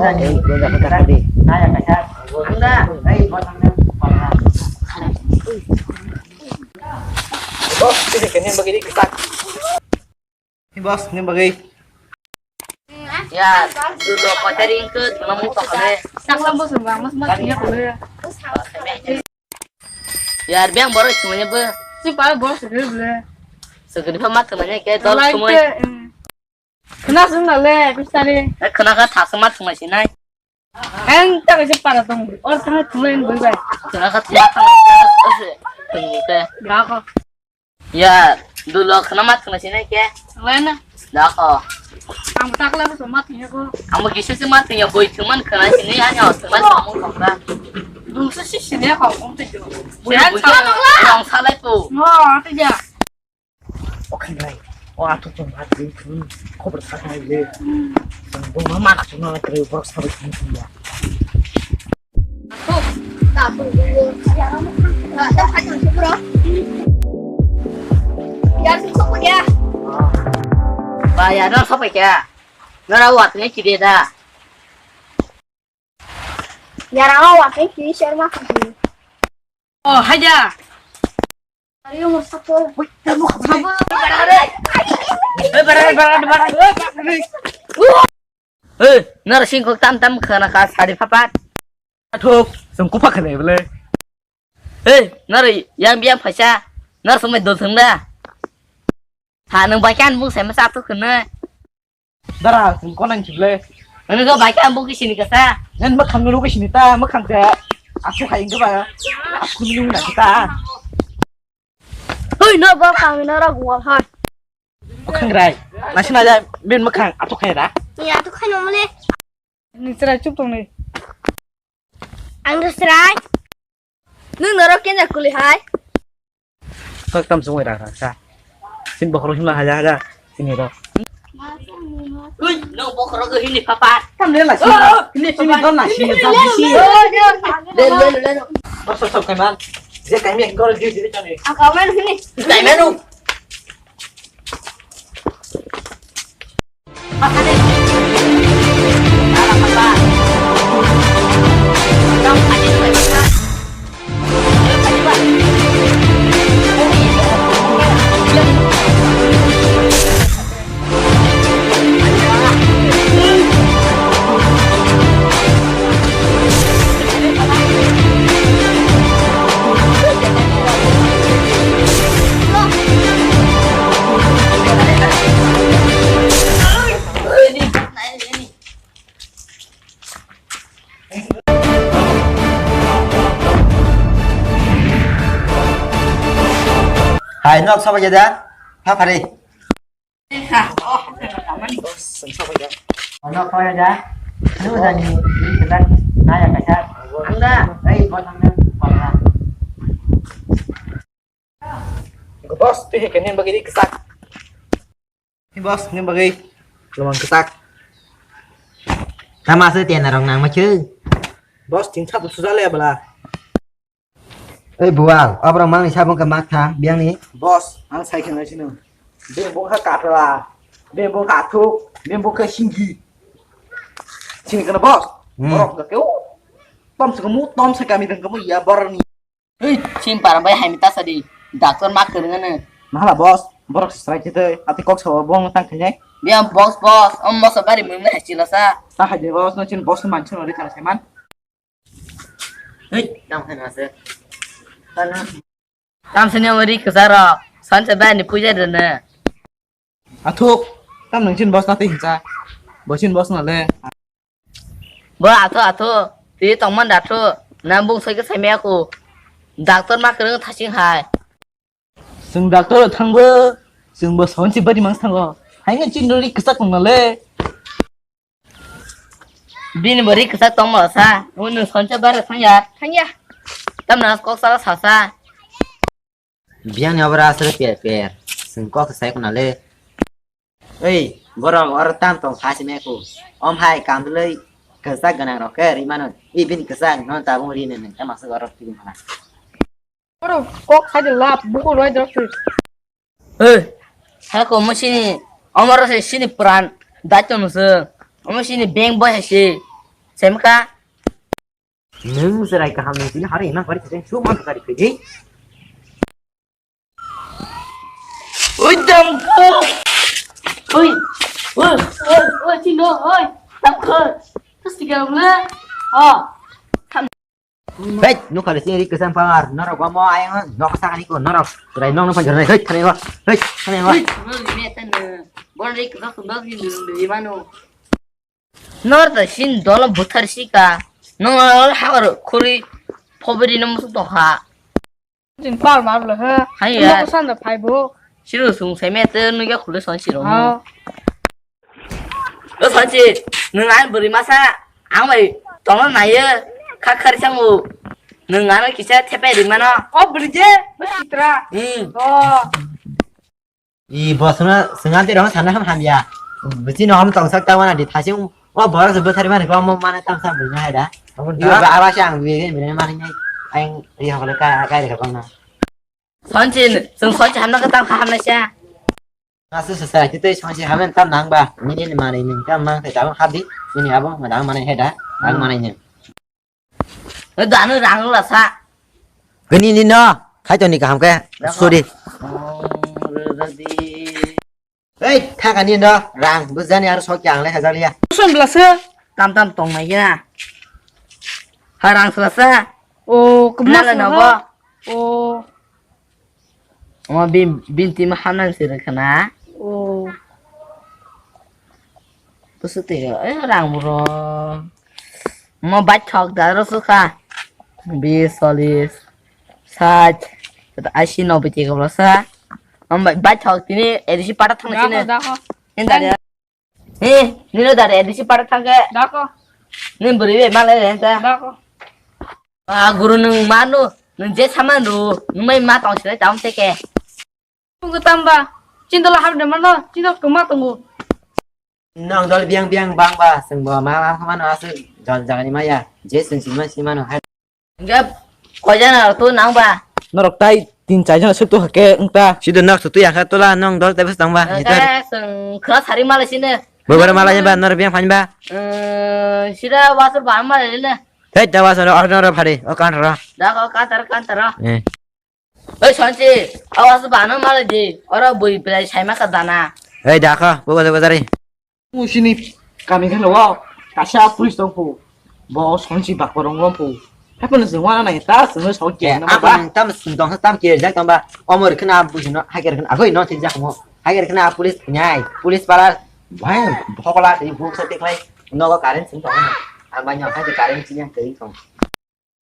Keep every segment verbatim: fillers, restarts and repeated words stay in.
Boss, tini kene bagwi ri kwchak. Boss, ni bagwi. Ya, dudo kochari ingkhe tongmung tongkha le. Saklam bo sumba, mas mas ya kule. Yar, beng borok sumanya bo. Si pa borok sumanya bole. Sugri pha mat sumanya ke dol sumai. Khna sung na le, bistari. Eh, khna kha thasa mat sumai sinai. Ang ta kaisa para tong. Or khna thumai boi bai. Khna kha thuma thang. Tungni ke. Ga ko. Ya, dulo khna mat khna sinai ke? Wena. Da ko. Ang takla ko mat khna ko. Ang kisa se mat khna boi thuman khna sinai ani os mat mo ko ka. Dungsa si sinai ko kong te jo. Boi boi ang salai po. Mo te ja. O khanai. O atu to mat khna khobor sa nai le. Bo ma ma ka to na tre bor sa bai khna ya. Ba ya, no sopai kya? No ra wat ne kide da. Yara wa ke ki share ma khan. Oh, haja. Ari mo sakol. Ui, tamo khabo. Ui, bara, bara, bara, bara. Ui, nara sing kok tam tam khana ka sari phapat. Athok, sung kupa khana bole. Hei, nara yang biang phaisa. Nara sumai dol thang da. Ha, nung bai kan bu sai ma sa tu khana. Dara, sung konang chible. Nang ko bai kan bu ki sini kasa. Nang makhang lu ki sini ta, makhang ta. Aku khai ke ba. Aku ni na kita. Hui, no, ba kang no ra gual hai. Makhang rai. Nasi na ja bin makhang atu khai ra. Ya, atu khai no mole. Ni chrai chup tong ni. Ang do chrai. Nung norok kenya kuli hai. Kok tam sungwi ra ra sa. Sin bokhorok himla haja haja. Sini ro. Ui, no bokhorok hini papa. Tam le la sini. Hini sini don la sini. Le le le. Bos sok sok keman. Je kai mi gol di di chani. Ang kamen hini. Kai menu. Hai, nok sabo jada. Ha, phari. Ono kaya ja. Lu jani kita naya kaisa. Anda, hei, bos anda. Bos, tu he kene bagi di kesak. Ni bos, ni bagi. Lemang kesak. Tama se tiana rong nang machu. Bos, tin satu susah le bala. Oi bual, obrok mangni sabung khe mak tha, biyangni. Boss, ang sai khe nai sino. Bini bung kha katla, bini bung kha athuk, bini bung kha singgi. Sini kana boss. Hmm. Borok kha keu. Tom se kamu, tom se kami dang kamu ya borni. Oi, sim para bai hai mita sadi. Doctor mak khe ngane. Mahala boss, borok se sai khe tei, ati kok sa bong tang khe nai. Biya boss, boss, om boss bari mung hai chila sa. Ta hai de boss, no chin boss man chino ri kana sai man. Hei, tamo khe nase. Tamo. Tamo sini ori kwcharo. Sanse bai ni puja dene. Athuk, tam nang chin boss na tei hinsa. Bo chin boss na le. Bo atho atho. Ti tongman da tho. Na bung sai ke sai me aku. Doctor ma kwrwng thasing hai. Chwng doctor o thangbo, chwngbo sonsi bari mang thango. Haino chini rwi kwchak tongna le. Bini bo ri kwchak tongma sa. Unu sonsi bari thangya. Thangya. Tamna kok sala sasa. Biyangni obora aswk per per. Chwng kok sai khna le. Ei, borok oro tam tong phai simi aku. Om hai kanduloi kwchak gwnang rok khe ri mano. I bini kwchak no tabung ri nini. Tama se oro tigi mana. Oro kok khai de lap buku roi drop tu. Ei, ha ko mo sini. Omoro se sini pran. Daito no se. Omo sini bank boy hai se. Semka. Nung serai kaham nung tini hari imang kari kari su mang kari kari. Oi, tangkha. Oi. Oi, oi, oi, chino, oi. Tangkha. Terus tiga bulan. Oh. Hei, nuk kali sini ri kesam pangar. Norok gua mau ayang nok sakani ko norok. Serai nong nong panjar hei, hei, kani ko. Hei, kani ko. Oi, oi, ini atan. Bon ri kesam sundal di dulu di mana? Nor da sin dolo buthar sika. Nor hagar khuri phobiri no musuk tongkha. Jin pal mar lo ha. Hai ya. Noko sanda phai bo. Siru sung seme te nugya khule son siro. Ha. O son si, nung ang buri masa, ang bai tongno naye, kha khari sangu. Nung ano kisa thepe ri mano. O buri je, bus sitra. Hmm. Oh. I bosno swnga de rong sana ham hamya. Buchi no ham tong sak ta wana di thasing. O borok se bwthari mani ko mo mane tam sam bini hai da. Abo di ba aba sang bi ge bini mani nai. Aing ri hokle ka ka ri ka na. Sonchin, sung sonchin hamna ka tam kha hamna sha. Asu sa sa ki tei sonchin hamen tam nang ba. Ni ni mani ni tam mang te tam habi. Ni abo ma dang mani hai da. Ang mani ni. Dano rang la sa. Gani ni no, khai to ni kaham ke. Rang suri. Oh, rodi. Hei, thaka ni no, rang bujani aro sok yang le hajar ya. Kusun belasa. Tam tam tong nai ya. Harang selasa. Oh, keblas. Nala no bo. Oh. Omo bin, bin tima hanan sir khana. Oh. Busu twi, eh, rang bro. Omo baithok da ro sukha. Bis, solis, sat, ashi, nobboi twi ko bro sa. Omo baithok tini edisi pata thang sini. Dako, dako. Ni dari. Eh, nino dari edisi pata thang ke. Dako. Ni beri be malai renta. Dako. Ah, guru nung manu, nung je saman ru, nung mai ma tong sile taung teke. Nung tamba, chinta la hab de mano, chinta tuma tungu. Nong dol biang biang bang ba, seng bo ma ma mano asu jol jagani maya, je seng sima sima no hai. Gap, koi jana tu nang ba. Norok tai tin char jana sutu hake ungta. Sido nok sutu yang kha tola nong dol tebes tang ba. Hitar. Seng khra sari malai sine. Bobara malai ba nor biang phan ba. Eh, sira wasur ba malai le. Hei, da wasur oro nor phari, o kan ro. Da ko kantar kantar ro. Eh. Oi, Sanchi, awas bana mala di. Oro bui belai saima ka dana. Oi, dakha, bo bazar bazar. Musini kami kan lo. Kasa police tong po. Bo Sanchi bak porong lo po. Apa nasi wana na ta sunu so ke. Apa nang tam sendong tam ke jak tamba. Omor kena bu sino hager kena agoi no tin jak mo. Hager kena police nyai. Police palar. Bhai, bhokola di bu sa tik lai. No ko karen sing tong. Ang banyak hager karen sing yang kering tong.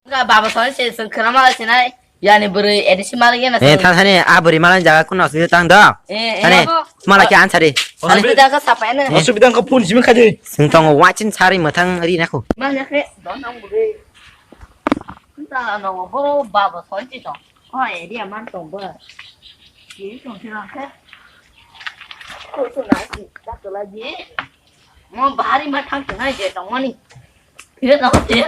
Wngkha baba soni se chwng khwna mala sinai. Yani bwrwi A D C mala gena. Eh, thang thani a bwrwi mala jaga kuno swi tang do. Eh, eh. Thani mala khe ansari. Thani jaga sapai na. Asubida wngkha phone simi khaidi. Sing tongo wachin sari mwthang ri nakho. Mala khe don nang bwrwi. Nta no bo baba soni to. O area man tong bo. Ye tong thang khe. Ko to na ki ta to la ye. Mo bahari ma thang thang je tong mani. Ye no ye.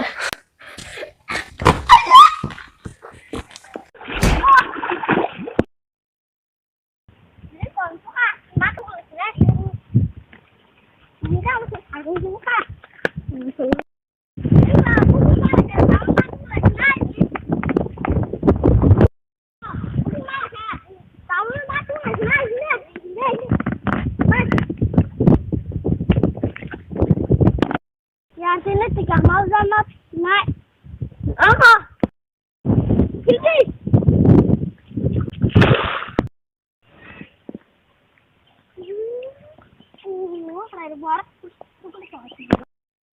Ya, sini tiga mau sama, Mak. Apa? Sini.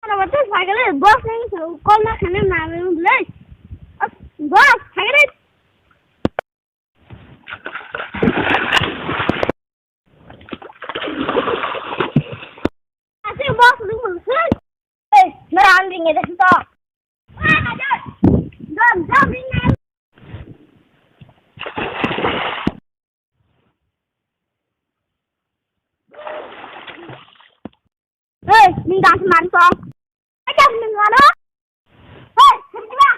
Ano ba, tei sagale, boss nang call ma khana na, le. Boss, sagale. Ase boss lu mung sun. Hey, narang ring ede to. Dom, dom, ring na. Hey, ning dance man song. Hey, dance man song. Hey, sini ba.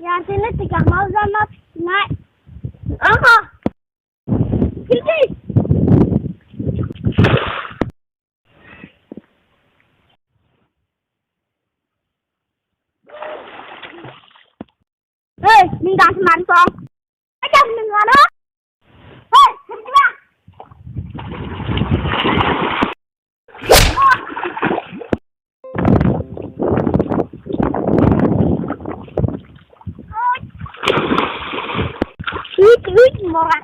Ya, sini tiga mau sama, Nek. Aha. Sini. Hei, nwng dance mari tong. Aja nwng ano. Hei, sini ba. Wait, wait, mora.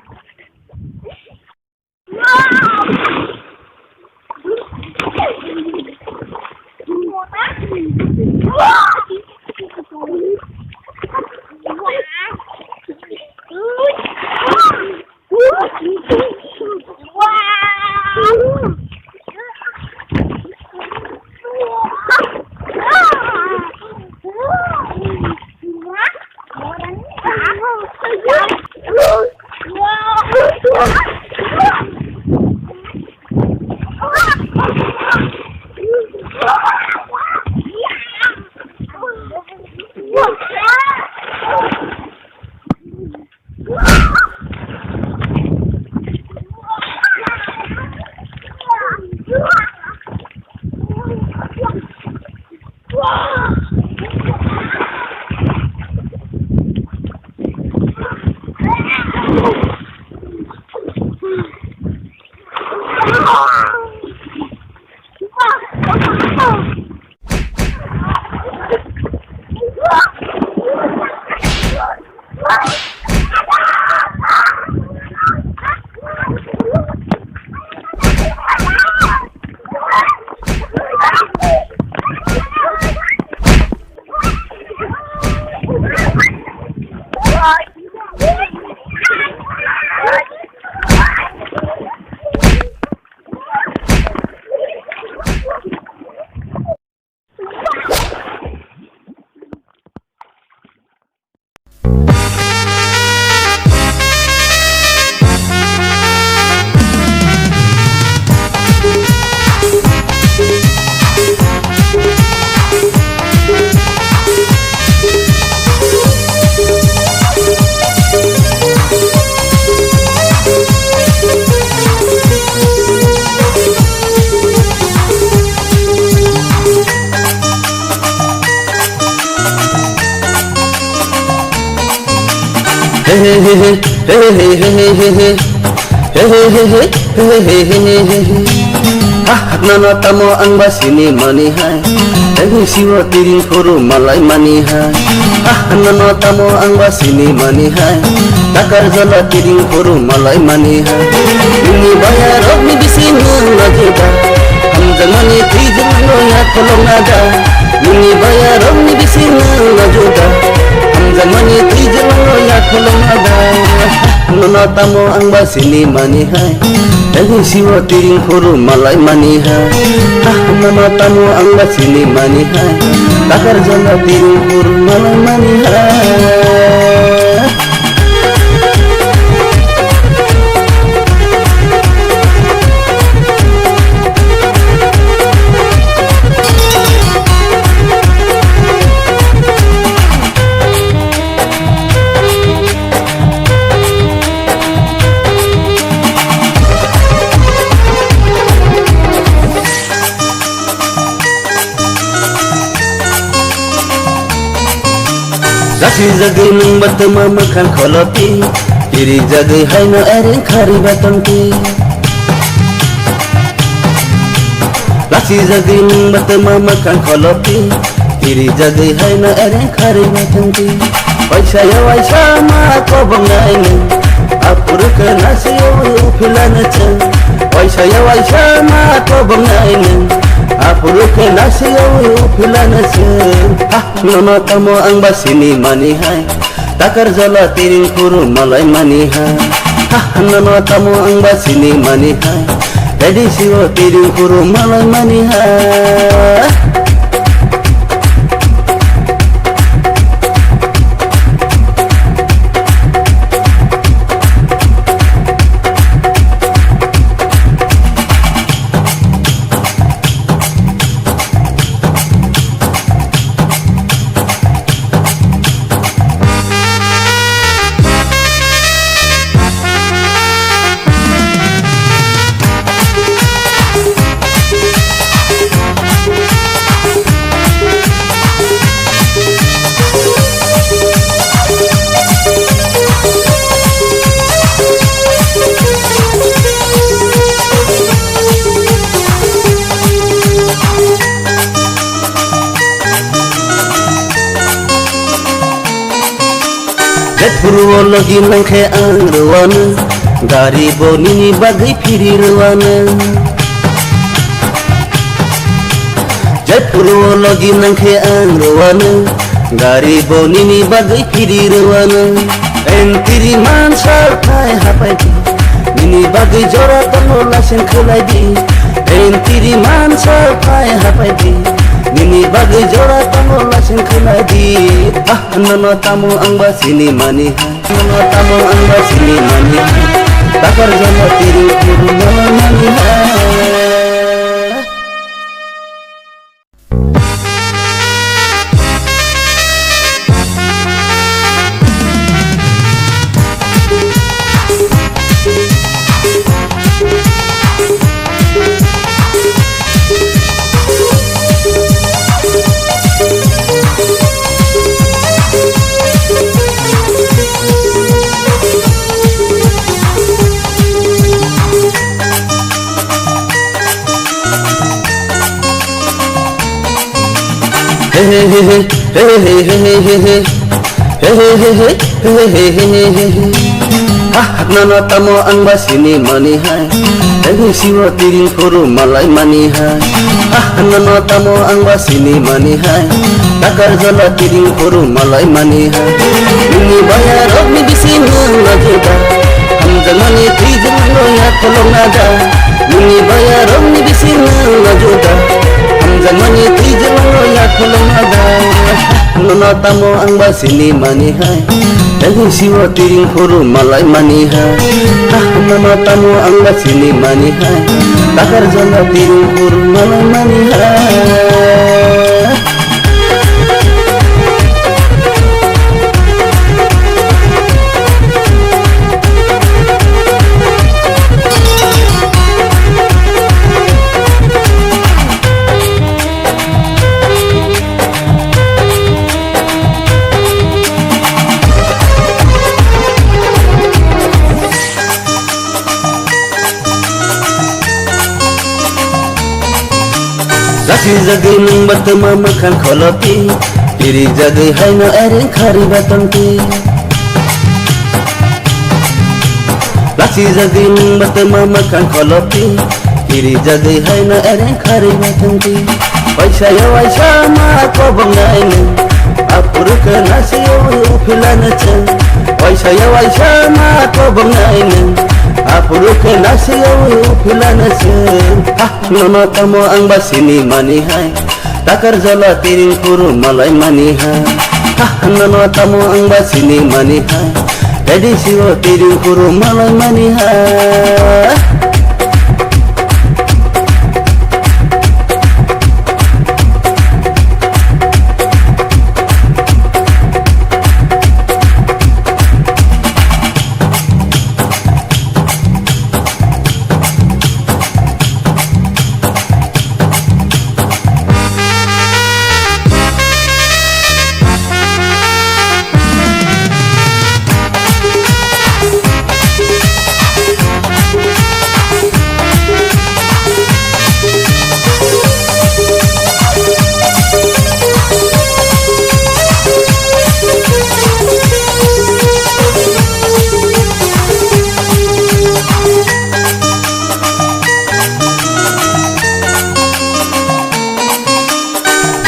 Hey, hey, hey, hey. He he he he he he. Ha, nono tamo ang ba sini mani hai. Tebisi o tiring phuru malai mani hai. Ha, nono tamo ang ba sini mani hai. Takar jala tiring phuru malai mani hai. Nini baya rok ni bisi nung na juda. Hamjang mani twijung no ya kolong na da. Nini baya rok ni bisi nung na juda. Hamjang mani twijung no ya kolong na da. Nono tamo ang ba sini mani hai. Tebisi o tiring phuru malai mani hai. Ah, nono tamo ang ba sini mani hai. Takar jala tiring phuru malai mani hai. Lasi jagwi nung batama makan kholoti, kiri jagwi haino ereng khari batongki. Lasi jagwi nung batama makan kholoti, kiri jagwi haino ereng khari batongki. Waisa ya waisa ma kobong nai nung, apuru ke nasi yo uphilana chang. Waisa ya waisa ma kobong nai nung, apuru ke nasi yo uphilana chang. Ha, nono tamo ang ba sini mani hai. Takar jala tiring phuru malai mani hai. Ha, nono tamo ang ba sini mani hai. Tebisi o tiring phuru malai mani hai. Jephuru o logi nangkhe ang rwano, gari bo nini bagwi phiri rwano. Jephuru o logi nangkhe ang rwano, gari bo nini bagwi phiri rwano. Entiri mansa thai hapai di, nini bagwi jora tongo lasen khulai di. Entiri mansa thai hapai di, nini bagwi jora tongo lasen khulai di. Ah, nono tamo ang ba sini mani hai. Nono tamo ang ba sini mani hai. Takar jala tiring phuru malai mani hai. He he he he. He he he he. Ha, nono tamo ang ba sini mani hai. Tebisi o tiring phuru malai mani hai. Ha, nono tamo ang ba sini mani hai. Takar jala tiring phuru malai mani hai. Nini baya rok ni bisi nung na juda. Hamjak mani twijung no ya kolong na da. Nini baya rok ni bisi nung na juda. Hamjak mani twijung no ya kolong na da. Nono tamo ang ba sini mani hai. Tebisi o tiring phuru malai mani hai. Ah, nono tamo ang ba sini mani hai. Takar jala tiring phuru malai mani hai. Sijagwi nwng batama mwkhang kholopi, kirijagwi haino ereng khari batongti. Lasijagwi nwng batama mwkhang kholopi, kirijagwi haino ereng khari batongti. Waisa ya waisa ma kobong naini, apuru khe nasi ya uphilana chang. Waisa ya waisa ma kobong naini, apuru khe nasi ya uphilana chang. Ha! Nono tamo ang ba sini mani hai, takar jala tiring kuru malai mani hai. Ha, nono tamo ang ba sini mani hai, A D C o tiring kuru malai mani hai.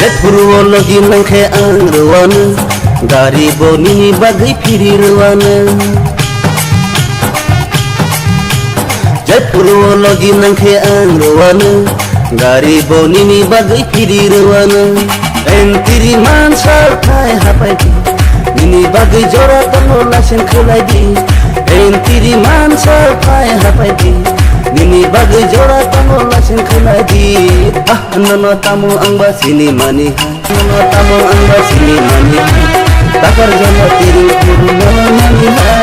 Jephuru o logi nangkhe ang rwano, gari bo nini bagwi phiri rwano. Jephuru o logi nangkhe ang rwano, gari bo nini bagwi phiri rwano. Entiri mansal thai hapai di, nini bagwi jora tongo lasen khulai di. Entiri mansal thai hapai di, nini bagwi jora tongo lasen khulai di. Ah, nono tamo ang ba sini mani hai, nono tamo ang ba sini mani hai. Takar jala tiring kuru nono mani hai.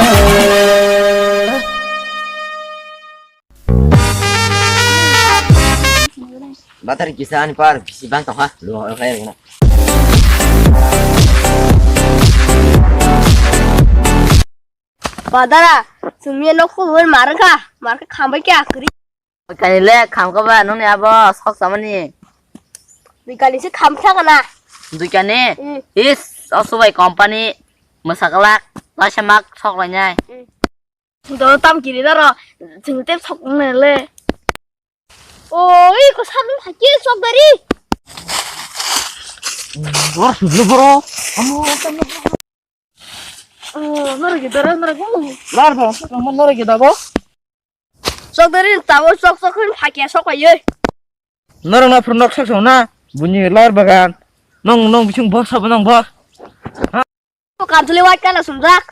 Batari kisa ani par bisi bang tongkha. Lu hoi khai na. Badara, chwngni nok kubui mar wngkha, mar khe khambai khe akri. Kani le khamkha ba nongni abo sok samani. Dui kani se khamkha kana. Dui kani? Hmm. Is, osubai company mwsaklak, laisa mak sok lainai. Hmm. Do tam kiri daro, chwng tep sok nang le. Oi, ko sabun phaki sok dari. Bor sujlo boro. Amo tam. Oh, nore gidara, nore go. Lar ba, nore gidabo. Sok dari tabo sok sok phaki sok ayo. Norok na phuru nok sak song na, buini lar bagan. Nong, nong bising bos sabo nong bos. Ko kamthuli white kana sumjak.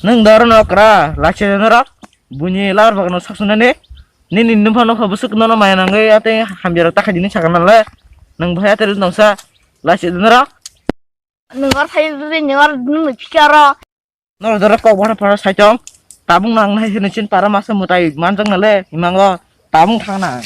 Nong daro nok ra, lachi norok. Buini lar bagan sak song na ne. Nini nung phano kha busuk nono maya nangwi ate hamjaro takha dini sakana le. Nong bhai ate nong sa, lachi norok. Nung or phai nung or nung phikaro. Norok doro kok bahar phara saichong. Tabung nang nai sini chin para masa mutai manjak nale imango tabung thang nang.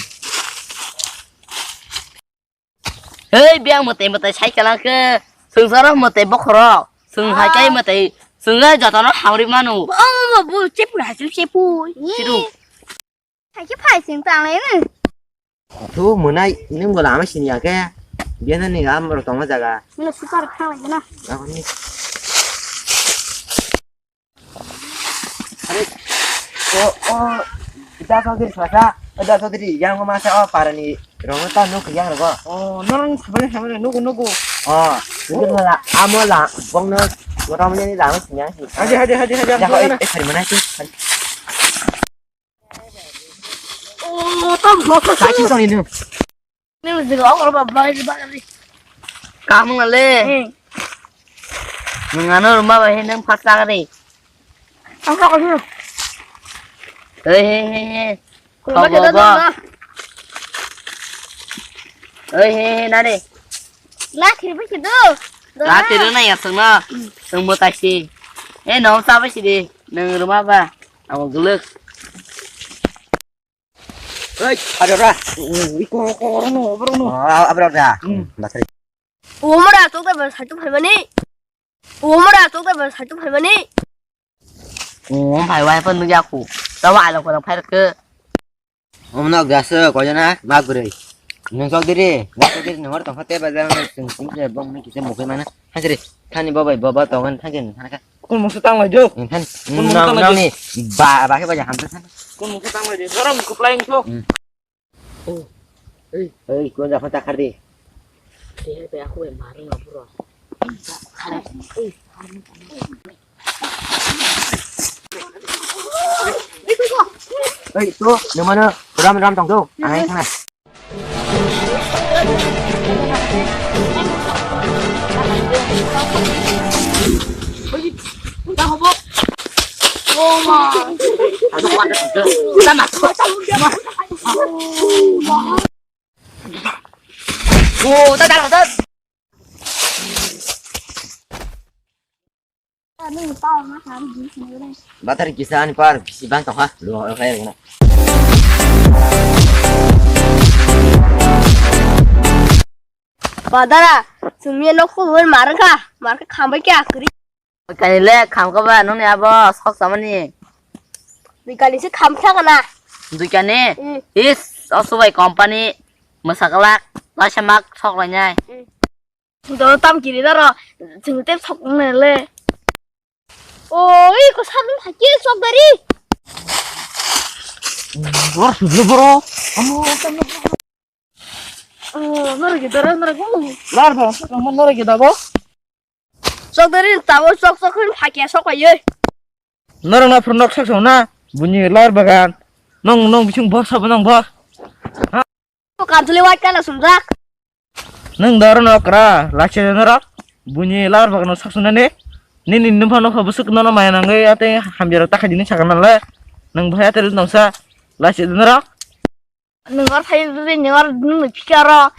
Hei, biang mutai mutai sai kalang ke. Sungsaro mutai bokhoro. Sung hai kai mutai. Sung hai jotono hamri manu. Oh, bu chepu hai chepu. Sidu. Hai ke phai sing tang le. Tu mwnai nung bo lama sini ya ke. Biana ni gam ro tongma jaga. Nung super khang le na. Ako ni. Are, o, o, da Chaudhary sasa, da Chaudhary yang ma sa o parani rong ta nuk yang rogo. O, norong sabale sabale nugu nugu. O, nugu la, amo la, bong no, motamani la sini ya. Haji, haji, haji, haji. Ya ko, eh, eh, hari mana sih? Oh, tam bhok. Sai song ini. Ni mesti kau kalau babai di bagai. Kamu ngale. Hmm. Mengano rumah bahe nang paksa kare. Apa kau? Hei, hei, hei, hei. Kalau baca dah. Hei, hei, hei, nade. Lah, kiri bisi tu. Lah, kiri na ya sengna. Seng mo taksi. Eh, nom sapa sih di? Nang rumah ba? Awak gelek. Oi, ada ora? Iko, iko, ora no, ora no. Oh, abra da. Hmm. Bakri. Umra tok da ba satu phaimani. Umra tok da ba satu phaimani. Oh, phai wai pon nugya ku. Tawa alo ko phai ke. Om nok da se ko jana ma gure. Nung sok diri, sok diri, nung hor tongkha tei bazar nung sung sung se bong nung kisa mukui mana. Thang siri, thani bo bai bo bo tongan thang siri thang ka. Kun mungsa tang lai jo. Thang, Kun mungsa nang tang lai nang jo. Ni ba ba ke ba ja ham thang. Kun mungsa tang lai jo. Borom kuplai ing sok. Hmm. Oh. Ei, ei, kun ja phata khar di. Te be aku be marung abro. Ei. Ei, to, nung mana ram ram tong do. Ang ai thang na. Bathari kisa ani par bisi bang tongkha. Lo, lo, lo, lo. Badara, sumia nok khulun markha, markha khambai kya kri. Kani le khamkha ba noni abo sok samani. Dui kani se khamkha kana. Dui kani? Mm. Is, osubai company, masaklak, lasamak sok lainai. Mm. Doro tam kiri doro, chwng tei sok nang le. O, i ko sabun hakhe sok dari. Bor sujlo boro. Amo, o, nore gidara, nore go. Lar ba, nore gidabo. Sok dari tabo sok sok hakhe sok ayo. Norok no phuru nok sak song na, buini lar bagan. Nong, nong bising bor sabo nong bor. Kantuli white kana sumjak. Nong daro no kra, lachi norok. Buini lar bagan no sak song na ne. Nini nung phano kha busuk no no maya nang ya te hamjaro ta kha dini sakana le. Nong bhaya te nong sa, lachi norok. Nung or thai dui, nung or nung ni phikaro.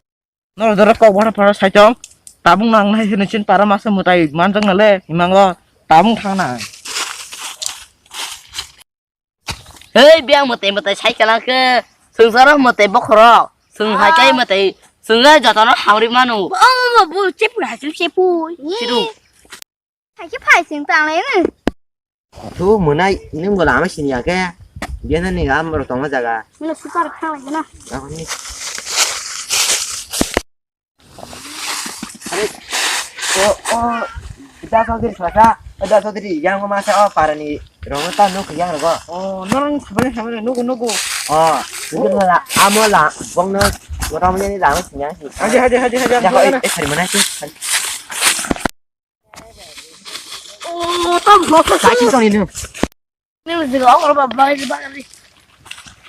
Noro doro kok bhara phara saichong. Tabung nang nai sini chin para masa mutai manjak nale imango tabung thang nang. Hei, biang mutai mutai sai kalang ke. Sungsaro mutai bokhoro. Sung hai kai mutai. Sung hai jotono hamri manu. Oh, bu chepu hai chepu. Sidu. Hai ke phai sing tang lai ne. Tu mwnai nung bo lama sini ya ke. Biana ni gam ro tongma jaga. Mila super khang lai na. Ako ni. Are. O, o. Da sodri sasa. Da sodri yang ma sa o parani. Rongo ta nuk yang rogo. O, norong sabani sabani nugu nugu. O, nugu la amo la bong no. Motamani lama sini ya. Haji haji haji haji. Ya ko e sari mana sih. Oh, tam bok. Kachi song ini. Ini mesti kau kalau bawa ini bawa ini.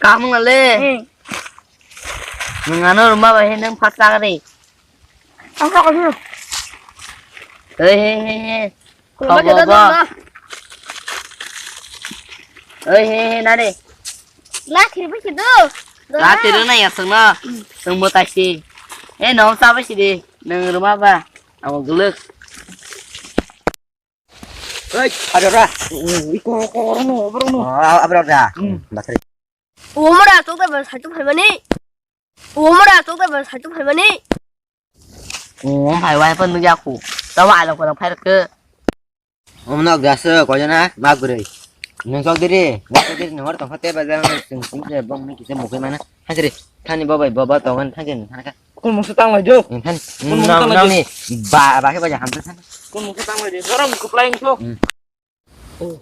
Kamu ngale. Hmm. Mengano rumah bahe nang paksa kali. Apa kau sih? Hei hei hei hei. Kalau Kau baca bawa. Dah. Hei hei hei nani. Lah kiri pergi tu. Lah tiru na ya sengna. Seng mau taksi. Eh nom siapa sih di? Nang rumah apa? Aku geluk. Hei, ada ora. Iko iko ora no, ora no. Oh, abra da. Hmm. Bakri. Umur asuk da ber satu phaimani. Umur asuk da ber satu phaimani. Oh, phai wai pon nugya ku. Tawa alo kono phai ke. Om nok das ko jana ma gurui. Nung sok diri, sok diri nung hor tong khote bazar nung sing sing je bong ni kise mukui mana. Hasri, thani bobai boba tongan thani thani ka. Kun mungsa tang lai jo. Than Kun mungsa nang tang lai nang jo. Ni ba ba ke baja hamsa than. Kun mungsa tang lai jo. Borom kuplai ing sok. Hmm. Oh.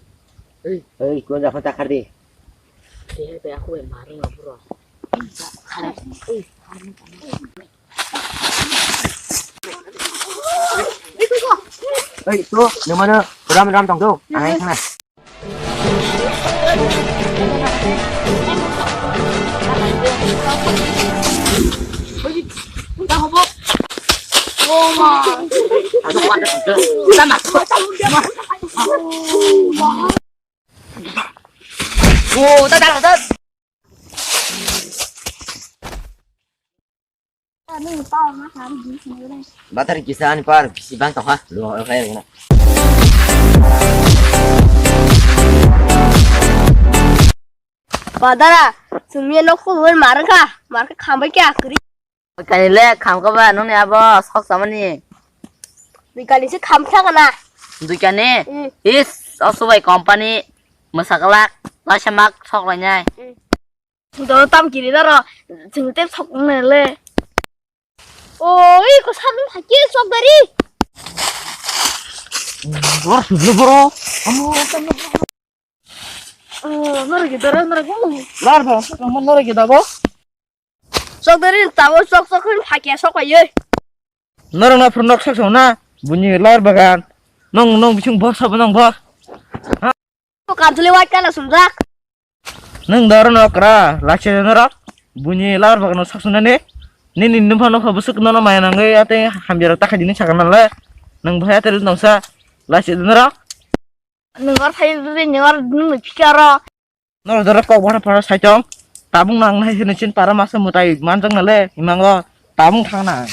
Ei, ei, kun ja phata khar di. Te be aku be marung abro. Ei, to, nung mana ram ram tong do. Ai thana. Bathari kisa ani par bisi bang tongkha. Lo, lo, lo, lo. Badara, sumia nok khulun markha, markha khambai kya kri. Kani le khamkha ba noni abo sok samani. Dui kani se khamkha kana. Dui kani? Mm. Is, osubai company, masaklak, lasamak sok lainai. Mm. Doro tam kiri doro, chwng tei sok nang le. Oi, ko sabun phaki sok dari. Bor sujlo boro. Amo, amo, amo. Oh, nora gidara, nora gidara. Lar ba, nora gidabo. Sok dari tabo sok sok hin phaki sok ayo. Nora na phur nok sok sok na. Buni lar bagan. Nong, nong bising bor sabo nong bor. Kantuli white kana sumjak. Nwng da oro nokra, lachi da norok. Buini lar bagano saksunani. Nini nupha nokha bwswk nono maya nangwi atwi hamya rok takhai dini sakha nalai. Nwng bahai atwi nongsa, lachi da norok. Nwng or thai dini nwng or nwng phikaro. Norok doro kok bahar phara saitong. Tabung nang nai sini chin para masa mutai manjak nalai. Imango tabung thangna.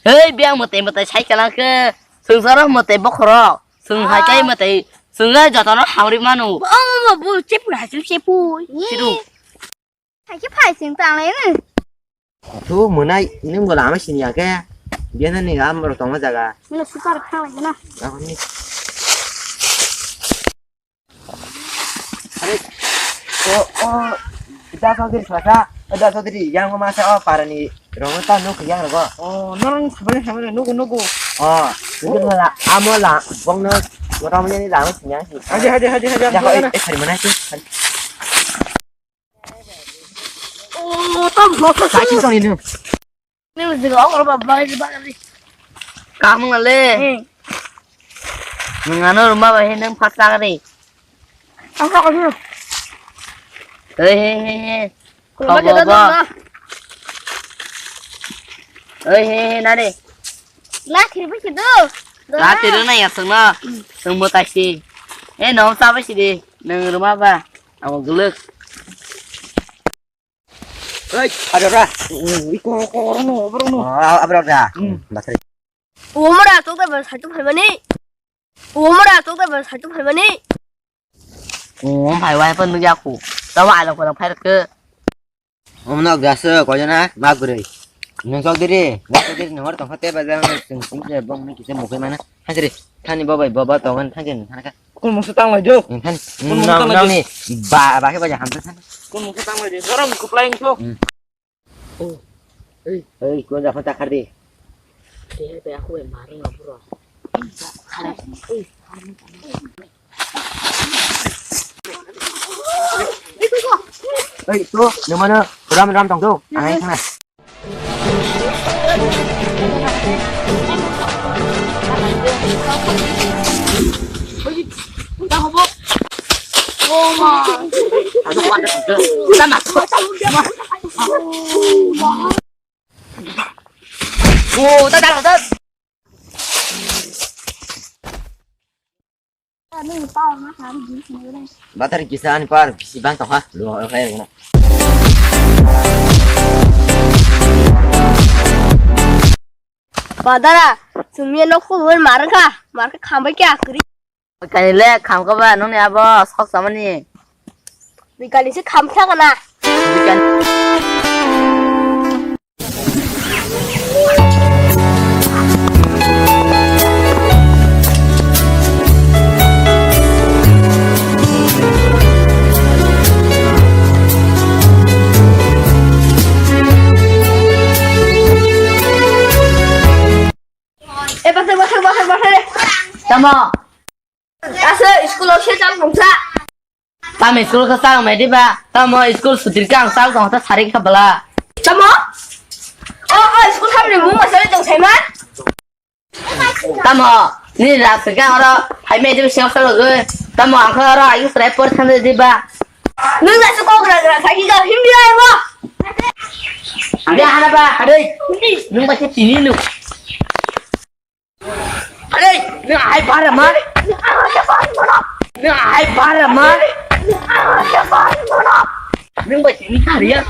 Hei, biyang mwtai mwtai sai kwlangkhe, swngcharo mwtai bokhorok, swng hai kai mwtai, swngno jotono hamri manu. Bo, bo, bo, chepui hai chepui. Sidu. Hai khe phai swng tanglai no. Thu mwnai, nwng bo lama sini ya khe, biyana ni am ro tongma jaga. Mila super khanglai na. Ako ni. Are, o, o, Da Chaudhary sasa, Da Chaudhary, yang ma sa o parani, rong ta nuk yang rogo. O, norong sabani sabani nugu nugu. O, nugu la, amo la, bong no, motamani la, sinya. Haji, haji, haji, haji, Ya, haji, eh, haji. Eh, sorry, mana itu? O, tam, tam, tam. Sa, sing, song, ini. Ni mesti kau kalau bawa bawa bawa ni. Kamu ngale. Hmm. Mengano rumah bahe nang patah kali. Apa kau? Hei, hei, hei, hei. Kalau Kau baca bawa. Dah. Hei, hei, hei, nani. Lah, kiri pergi tu. Lah, tidur na ya, sengna. Seng mau taksi. Eh, nong siapa sih di? Neng rumah apa? Aku geluk. Hei, ada ora? Iko, iko, orono, orono. Oh, abro da. Hmm. Bakri. Umra tok da ba saitu phaimani. Umra tok da ba saitu phaimani. Um, phai wai pon nugya ku. Tawa alo ko phai ke. Om nok das ko jana, ma gurui. Nung sok diri, sok diri nung tong khate ba jang sing sing je bong ni kise mukai mana. Hajri, thani babai baba tongan thani thani ka. Kun mungsa tang lai jo. Thani, Kun mungsa nang tang lai nang jo. Ni ba ba ke ba jaham thani. Kun mungsa tang lai jo. Orang kuplai engko. Hmm. Oh. Hei, hei, ko ja phata khar di. Dia be aku yang marah ngapura. Khara. Hei, tu, nung mana ram ram tong tu. Ai, sana. Batar kisa ani par bisi bang tongkha. Lo khai rwna. Badara, sumya nok khuloi mar kha, mar kha khambai kya kri. Kani le khamkha ba noni abo sok samani. Bikali se khamkha kana. Bikali. Eh, bakar, bakar, bakar, bakar. Tamo. Asa school o se chal mungsa. Tamo school ka chal mai diba? Tamo school sutir ka ang chal tong ta sari ka bala. Tamo? O, o, school hamni mung masari tong sai ma? Tamo, ni rak ka oro hai mai diba siang salo ge. Tamo ang ka oro ayu srai por thang diba? Nung na su kok rak rak sai ki ka him dia mo? Ada hana ba, ada. Nung ba tini lu. Hey, nung ahai bara ma? Nung ahai bara ma? Nung bai sini kariya.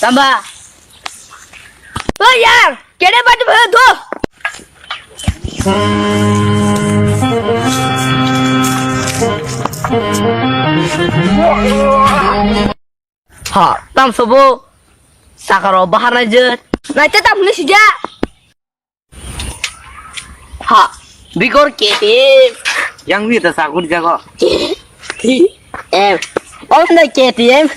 Tamba. Oh yar, kede badu badu. Ha, tamsobo sakaro bahar naijak. Naite tam hwnwi sijak. Ha, bigor K T M. Yang wi ta sagur jago. K T M. Oh, na K T M.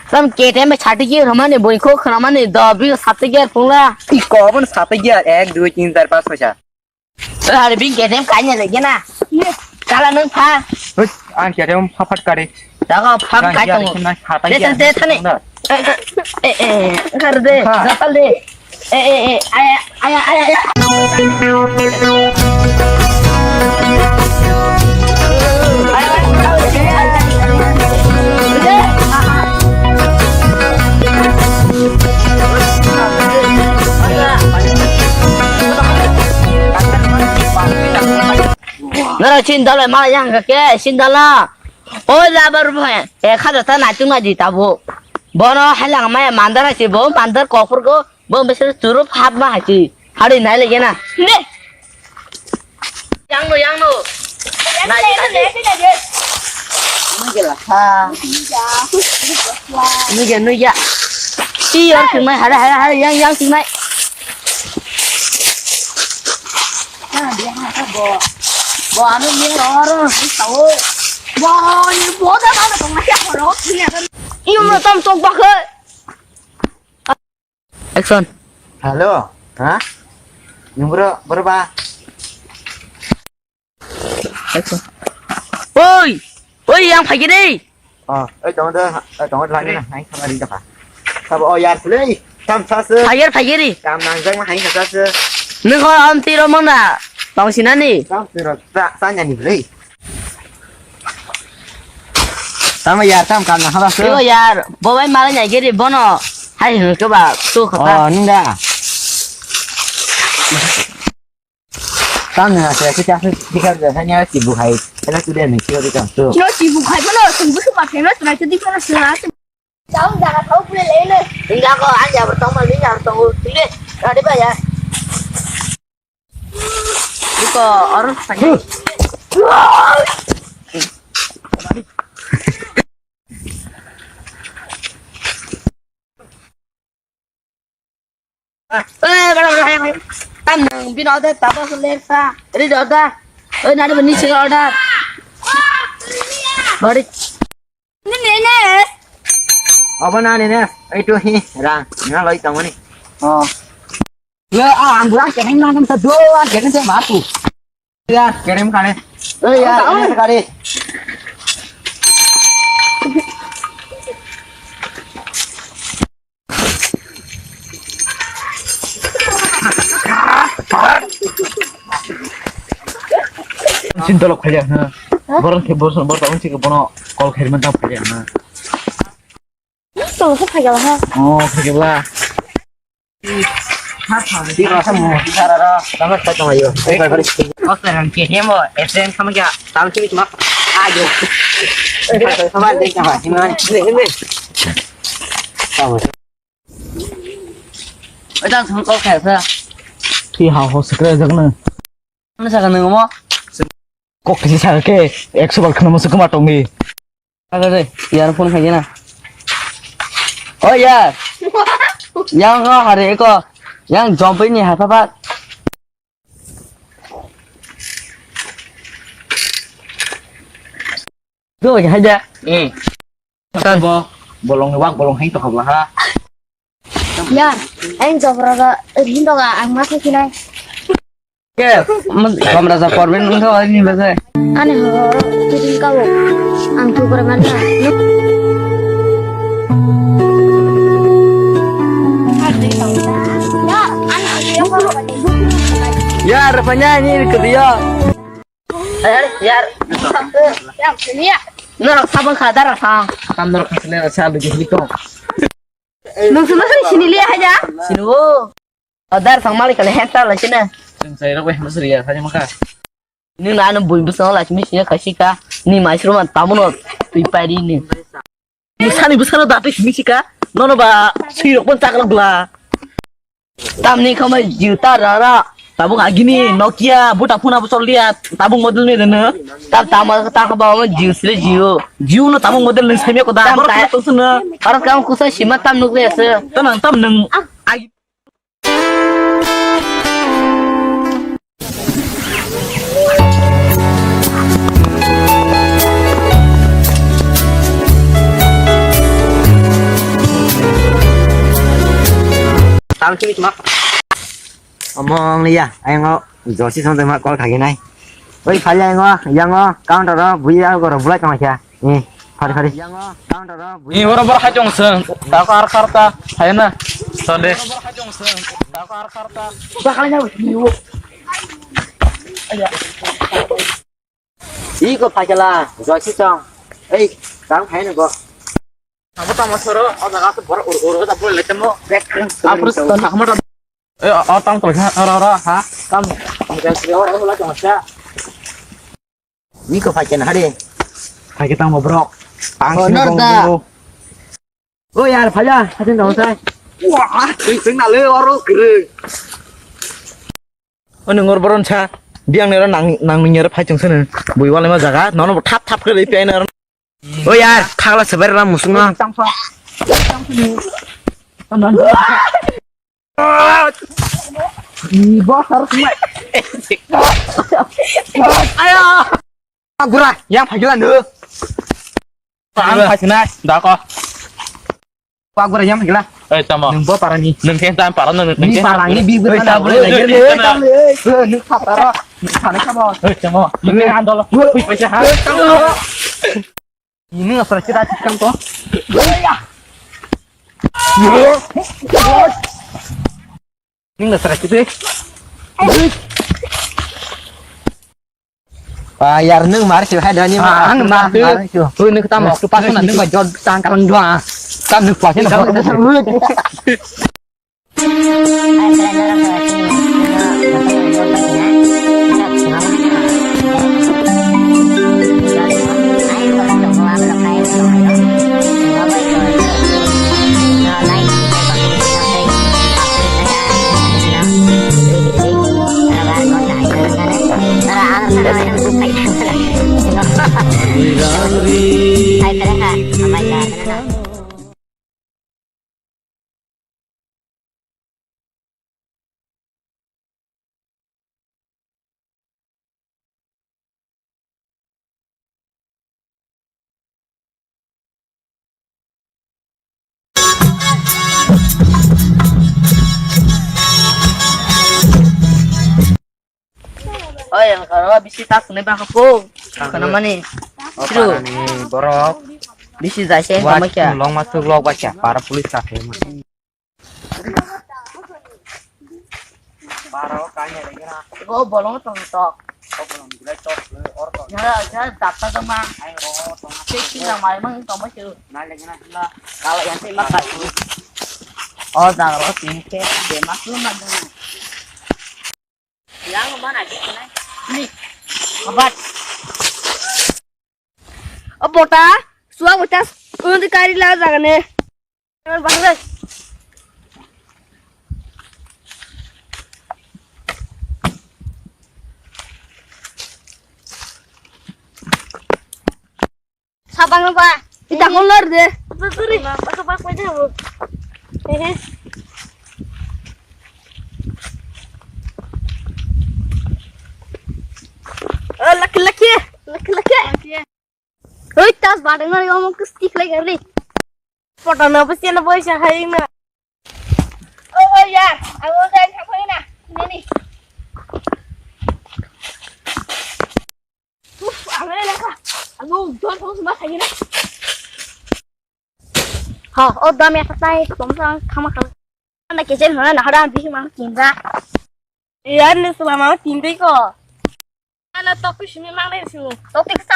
Tam K T M bai sati ge ramani boi kho khramani do bi sati ge phungla. Iko bon sati ge ek dui tin char panch choi sa. Oi, hari bing K T M kanya lagi na. Kala nung pha. Hoi, ang K T M pha phat kari. Dago pha kai tong. Te te thani. Eh eh eh, kar de. Datal de. Eh eh eh, aya aya aya aya. Nara chin dala ma yang ke chin dala. Oi labar bhai, e khaja ta naitung na di tabo. Bono halang ma mandar hai bo, mandar kophur go, bo besar churup hap ma hai. Hari nai lege na. Ne. Yang no, yang no. Nai, nai, nai. Nui ge la kha. Nui ge, nui ge. Ti yor sing mai, hara, hara, hara, yang, yang sing mai. Bo, bo ano ni oro, ni tao. Bo, ni bo da ba tong na ya oro, ni ya. Iyo mo tam tok ba khe. Action. Hello. Ha? Nung bro, bro ba? Action. Oi! Oi, yang phai khe dei. Oh, oi, tong do, oi, tong do lagi na, hai sama ri da. Sabo, oh, yar, play. Tam sa se. Phai khe, phai khe ri. Kam nang jang ma hai sa se. Nung ko am ti ro mang na. Tong sinani. Tam se ro, sa, sa nya ni play. Tamo yar, tam kam na haba se. Yo yar, bo bai mala nyai geri bono. Hai hino ke ba, tu khata. Oh, nung da. Tam na se, kita se, kita se, hanya si bu hai. Hanya tu dia ni, kita tu. Kino si bu hai bono, sung bu su ma phema, tu nai tu di bono, sung a. Daun jaga thau pule lele. Hingga ko an jabar tong mal, hingga tong ul pule. Kade ba ya. Iko, oro sanya. Eh, bada, bada, bada. Tam nang bin order, tabo suler sa. Ready order. Eh, nari bani sing order. Bari. Ni ne ne. Abo na ne ne. Ei tu hi rang. Na loi tamo ni. Oh. Ya, ah, ang bulan kene nang sa do, ang kene sa matu. Ya, kerem kare. Eh, ya, kerem kare. Sin tolok khaya, ha. Borok khe, borok, borok, borok, khe bono call khairman tang khaya, ha. Tolok khe phaiya, ha. Oh, khaya. Di rasa mo, di rasa ra, sama sa tong ayo. Oke, rang ke mo, S M sama kya, tahu sih cuma ayo. Sama deh sama, gimana? Ini, ini. Tahu. Oi, tang sama kau kayak apa? Ti hao ho sekre jagna. Mana sa kanang mo? Kok kisi sa ke, ekso bar khna mo se kuma tongi. Aga de, yar phone khai na. Oh yar. Yang ko hari ko. Yang jompai ni hai papa. Do ya haja. Eh. San bo bolong wak bolong hai to khabla ha. Yar, aing jobra ga rin doga ang ma khe kinai. Ke, kamra sa porben wngkha o ni bagwi. Ani ho, tudin kawo. Ang tu pura mana? Ya, rupanya ini ke dia. Yar, yar. Yar, sini ya. Norok sabon kha dara sa. Tam norok kha sini sa lagi hito. Nung sini sini liya haja. Sini wo. Adar sang malik kali hekta la sini. Sing sai rok bai masri ya, sai maka. Ni na anu bui bus la sini sini kasika. Ni mai suru man tamuno tui pari ni. Ni sani bus kana dati sini sika. Nono ba sui rok pun cakra bla. Tamni khamai Jio ta rara. Tabuk agini Nokia buta phone abo choliya. Tabuk model ni rene. Tam tam ta khaba mo Jio sile Jio. Jio no tabuk model ni samya ko da. Tam ta. Aro kam kusa sima tam nuk ya se. Tanang tam nang. Tang sini cuma. Omong liya, ayo ngo josi song tema call kagi nai. Oi, phali ayo ngo, yang ngo, counter ro, buya go ro bulai tong kya. Eh, phari, phari. Ni oro bor hajong seng, ta kar kar ta, hai na. Sonde. Iko phakela, josi chong. Ei, tang hai na go. Abo tamo soro, o jaga to bor ur ur ta bol le tamo. Bek. Apro to na hamar. Eh, o tang to ha, ora ora ha. Tam. Gas le ora ora tong sa. Niko phai ken hari. Phai ke tang mo brok. Tang sini bong bong. O yar, phai ya, hatin dong sai. Wah, sing sing na le oro kere. O nung or boron sa. Biang nero nang nang nung yar phai chung sene. Bui wale ma jaga. Nono thap thap kere pi ai nero. O yar, thagla seber ra musung no. Tang sa. Ni bos harus mai. Ayo. Gura, yang phagila no. Ang phasina, dako. Gura yang phagila. Eh, tamo. Nung bo parani. Nung khen tam parano, nung khen. Parani bi gura na bole. Eh, nung khataro. Nung khane khabo. Eh, tamo. Nung khen andolo. Hui paisa ha. Ini nggak pernah kita tikam kok. Ini nggak pernah kita. Ah, yar nung mar sih hai dani. Ah, ang mar sih. Hui nung tam tu pas na nung ba jod tang kalang dua. Tam nung pas na. Oi, ang karo bisi tak ne ba ko. Kana mani. O Siru. Parani borok. Bisi jai se Wa tamo kya. Long ma tuk lok ba kya. Para police ka the ma. Bara o kanya lagi na. Go bolong tong tok. O bolong gulai tok, or tok. Jara, jara, dapta tong ma. Ai ro tong. Cek sih na mai mang tong ma sih. Na lagi na na. Kalau yang sih makan. O jang ro sih ke de mas lu na dulu. Yang mana aja kena. Ni. Abat. O bota, suwa bota, undi kari la jagane. Bangre. Sabang ba. Ita kolor de. Sorry. Masa bak aja bu. Hehe. Oh, laki laki. Laki laki. Hoi, tas badeng na, omo kus tik lagi gari. Photo na, bus na, boy sa hai na. Oh, oh, ya, aku udah sampai na. Ini nih. Uf, aku udah lengkap. Aku udah terus mas hai na. Ha, oh, dam ya katai, tom sang kama kama. Na kitchen hona na hada bisi mang kinja. Iya, ni semua mau tinta ko. Ana topi simi mang dai su. Topi sa.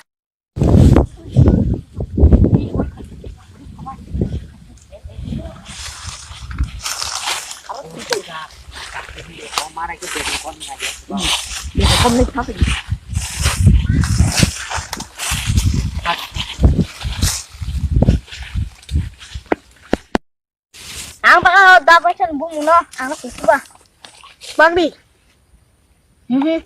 Ang baka Ta bai san bumung no ang kukuba. Bagri. Mhm.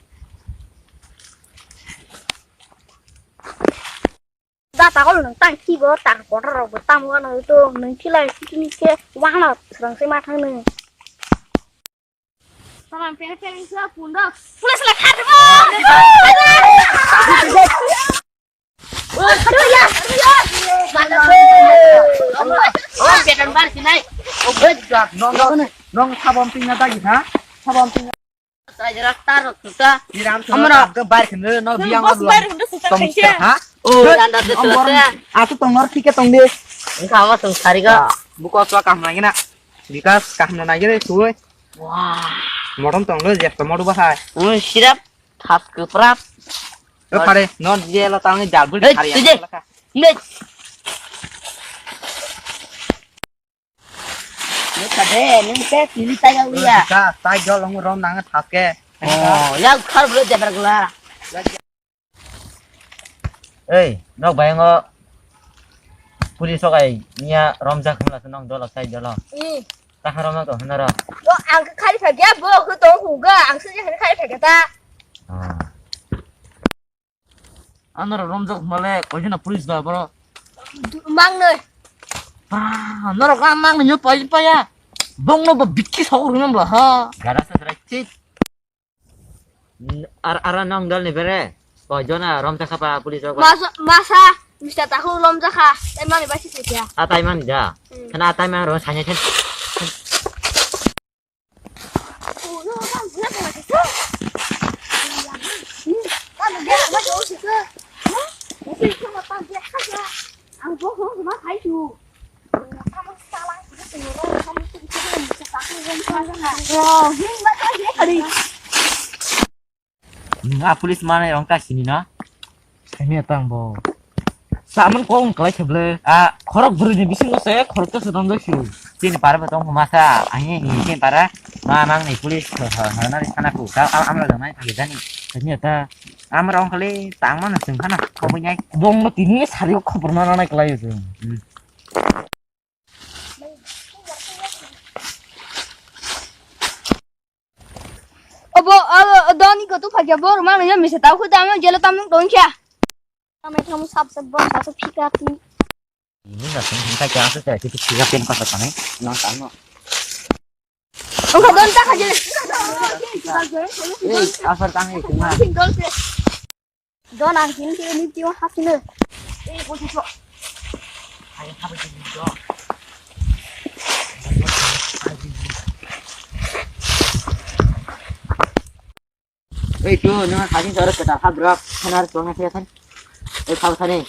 Da tagol nung tang kibo tang kotor rok bo tamo gano to nung kilai sikini ke wano rang se ma thang nung. Saman pere pere sa pundo. Pulis la khat mo. Oh, beton bar sinai. Oh, good job. Nong, nong, nong sabon tingna dagi ha? Sabon tingna. Raja raktar tuta. Diram amra. Ke bar khne no biang bos lo. Bar khne suta tong khaisa. Ha? Oh, danda de suta. Aku tong nor thike tong de. Engka ama tong sari ga. Buko swa kam lagi na. Bikas kam na nagi re suwe. Wah. Morom tong lo jep to modu bahai. Oh, sirap. Thap kwprap. O pare, non je lo tang jal bul. Hei, khari tuje. Ang laka. Nek. Nek kade, nek te tini tai ya uya. Ka tai jol long rom nang thap ke. Oh, ya khar bro jabra gula. Ei, nok bayango. Police sokai niya romjak hwnla se nong dolo sai dolo. Hmm. Tahar romjak to hwnaro. Bo ang khe khari phagya, bo khe tong huga, ang se khari phagya ta. Ah. Anoro romjak hwnle koijana police ba boro. Mangnoi. Ah, norok ang mangnoi nyo pai paya. Bongno bo bikki sok rwmang bla ha. Gara sa sra chit. Ar ara nong dol ni bere. Koijana romjak khapa police rok. Masa masa mista tahu romjak kha. Emang ni basi setia. Atai man ja. Hmm. Kana atai man ro sanya chen. Nga police manai rong ta sini na. Sini tang bo. Saman kong kalai kheble. A khorok bwrwi ni bisingo se khorok ta se tong jai siu. Chini para ba tong masa. Ani ni chini para. Ma mang ni police ha ha na ri sana ku. Ka am am la nai thagi jani. Sini ta. Am rong kali tang mana sing khana. Ko bui nai. Bong no tini sari khobor na nai kalai. Hmm. Obo, obo, doni ko tu phakya bo, rumah nanya misa tau khuda amo jelo tamung tongkya. Kami kamu sab sab bom sab sab phika tu. Ini nggak sih, minta jangan sih, jadi tiga pin pas apa nih, nang tano. Oke, don tak aja. Eh, asal tangi, cuma. Don ang sini sini ni tiwa hasine. Eh, kau cucuk. Ayo, apa sih, don? Ei, tu, nang haji sore kita habrak, sanar tuang nasi kan? Eh, kau sana.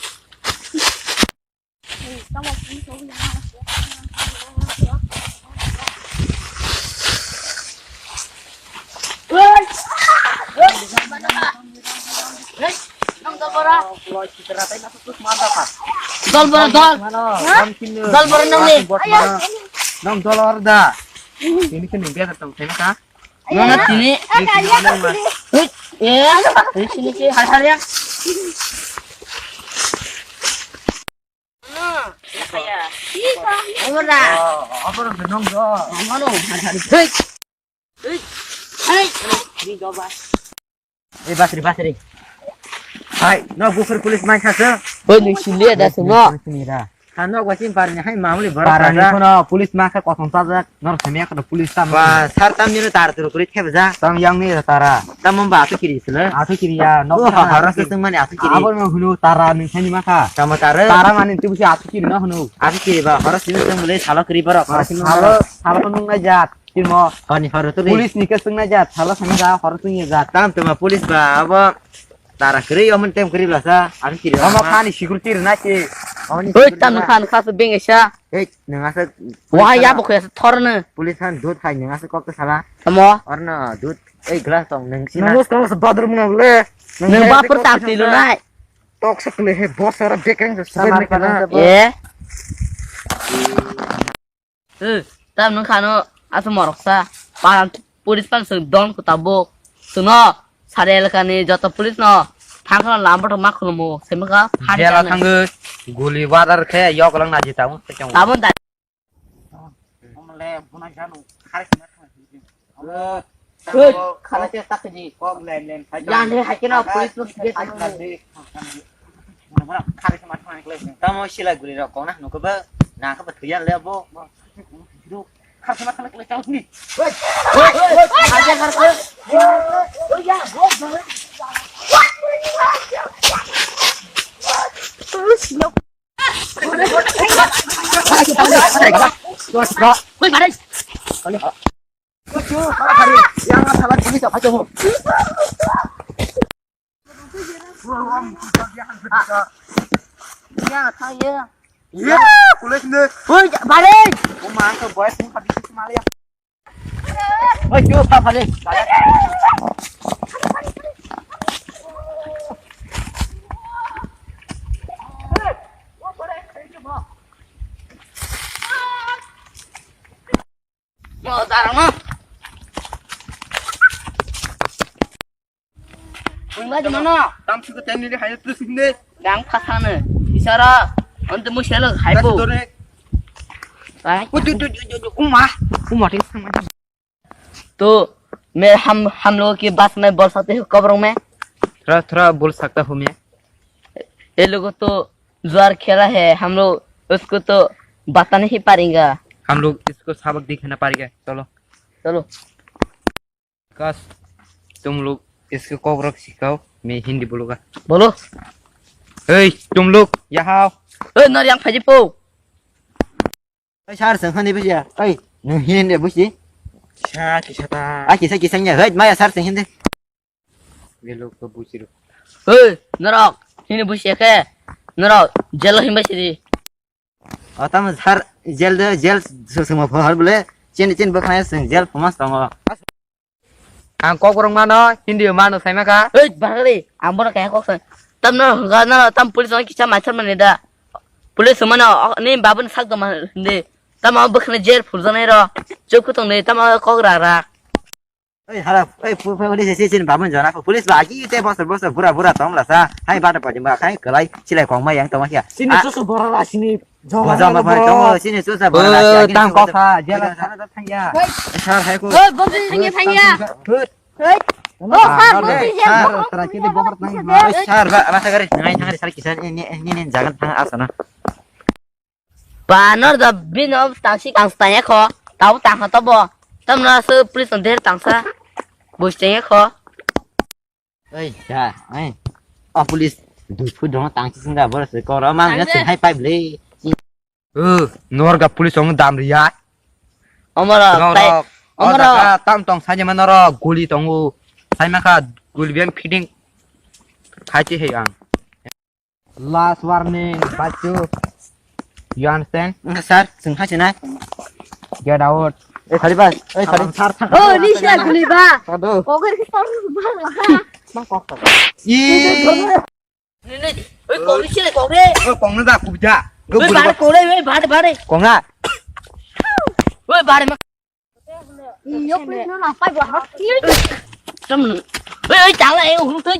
Dol bora, dol. Dol bora nang ni. Nang dol orda. Ini kan dia datang, saya ka. Mana tini? Hei, eh, hei, sini, sini, hal, hal ya. Ora. Apa orang benong do? Mana, hal, hal. Hei. Hei. Hei. Ini coba. Eh, basri, basri. Hai, no, bufur police mai khasa. Hoi, nung sini ada semua. Sini da. Hano gwa chini parni hai mamuli borok parani kheno police ma kha kothom sajak, nor samya kha police tam. Ba, sar tam nino tar turu kuri kheba ja. Tam yang ni tara. Tam ba atu kiri sila. Atu kiri ya, nok. Oh, ha, hara sesung mani atu kiri. Abo no hunu tara ni sani ma kha. Tamo tara. Tara mani tu busi atu kiri no hunu. Atu kiri ba, hara sini sung bole salo kiri borok. Hara sini salo, salo nung na jat. Timo. Kani hara tu. Police ni kesung na jat, salo sani ja hara tu ni jat. Tam tama police ba, abo. Tara kwrwi omo tem kwrwi blasa, ani kiri. Omo khani security rwna se. Omo ni. Oi, security tam rwna. Khan khas beng esa. Ei, nang asa. Wah, ya bo khas thorne. Police khan dut khai nang asa kok sala. Tamo. Orno dut. Ei, glass tong nang sina. Nang kok sa bathroom na le. Nang bapur tam tilo nai. Tok sa kle he boss ora bekeng sa. Samar kana. Eh. Eh, tam nung khano, asa morok sa, paran police pan sung don ko tabuk, suno, sare elakani joto police no, thangkhano lambo to ma khulumu, semaka, jela thango, guli wadar khe, yok lang naji tamu, tabun da. Buna janu, khare khna thang. Khana se tak di. Kok len len khai. Yang de hai kena police lo sige tang. Khare khna thang kle. Tamo sila guli rok kok na nuko ba na ka ba thuya le bo. Khare khna thang kle tang ni. Hoi, hoi, hoi, aja khare khna. Iya, pulis ni. Hoi, balik. Kau mangsa boy pun habis itu malah. Hoi, cuba balik. Mo darang mo. Bung ma jumano. Tam suka tani de hayo tu sinde. Dang phasane. Isara ante mo selo hai bo. Dore. Hai. Uju uju uju uju uma. Uma tin sama. तो मैं हम हम लोगों की बस में बोल सकते हो कब रंग में? थोड़ा थोड़ा बोल सकता हूँ मैं। ये लोगों तो जुआर खेला है, हम लोग उसको तो बता नहीं पाएंगे। हम लोग इसको सबक दिखाना पड़ेगा। चलो। चलो। विकास, तुम लोग इसको कोबरक सिखाओ, मैं हिंदी बोलूंगा। बोलो। ए, तुम लोग यहाँ आओ। ए, नर yang phaji po. Ai, sar seng hani busia. Ai, nung hin de busi. Sa kisa ta. Ai, kisa kisa nya. Hei, maya sar seng hin de. Belo ko busi ro. Hei, norok, hini busi ke. Norok, jelo hin basi di. Atam sar jel de, jel sesema phar bole. Chin chin bokhnai seng jel phamas tongo. Ang kok borok mano, Hindi mano sai maka. Hei, barali, ang bono kaya kok sai. Tam no hwnkha no, tam police no kisa maithar mani da. Police mano, ni babun sak do mani de. Tam ang bwkhani jail phurjanai ro. Chuk tong de, tam ang kok ra ra. Ei, hala, ei, pu-, pu-, police si, si, babun jana, police ba, aki te bosor, bosor, bura, bura, tong la sa. Hai, bata pajima, khai, kalai, silai kong ma yang tong ma kya. Sini susu bora la, sini. Bozo ma bai tongo, sini susa bora. Tang kok sa, jela sana ta thangya. Sar hai ko. Oi, bonsi thangya, thangya. Hut. Oi. Oh, sar, bonsi ya. Sar, tara kini bohor tang. Sar ba, masa gari ngai thangari sar kisan ini ini ini jagan thang asana. Banor da bino tangsi tang stanya ko. Tau tang ha to bo. Tamna se police der tangsa. Bus tanya ko. Oi, ja, oi. O police dui phu dong tang chi singa bor se koro mang ya se hai pipe le. Norok police ong dam riya. Omorok, omorok. Tam tong saje ma norok guli tongo. Sai ma kha guli biang fitting. Khai chi hei ang. Last warning, bachu. You understand? Sir, sengkha sina. Get out. Eh, khali ba. Eh, khali. Sir, sir. Oh, ni sir, khali ba. Aduh. Koger ki tor ba. Mang kok. Ih. Ni, ni. Oi, kok ni sir, kok re. Oi, kok na da, kubja. Oi, bare, kok re, oi, bare, bare. Kok na. Oi, bare ma. Iyo, please, no, no, five, one, three. Tam, oi, oi, tang la, eh, oi, oi.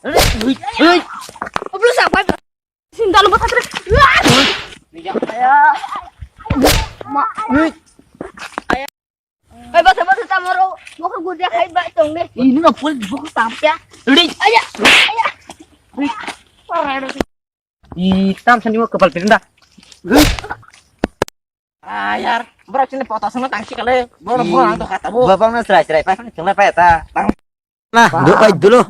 Oi, oi. Please, five. Sinta lu bata. Aya. Ma, oi. Aya. Oi, bata, bata, tamaro. Mokor gudia khai ba tong de. Ini no pol bok tam ya. Oi. Aya. Aya. Oi. Parah. Ih, tam sani mo kepal pindah. Ah, yar, borok sini poto songno tangsi kale. Borok borok ang to kata bo. Babang na serai serai, pai sini serai pai ta. Nah, du pai dulu.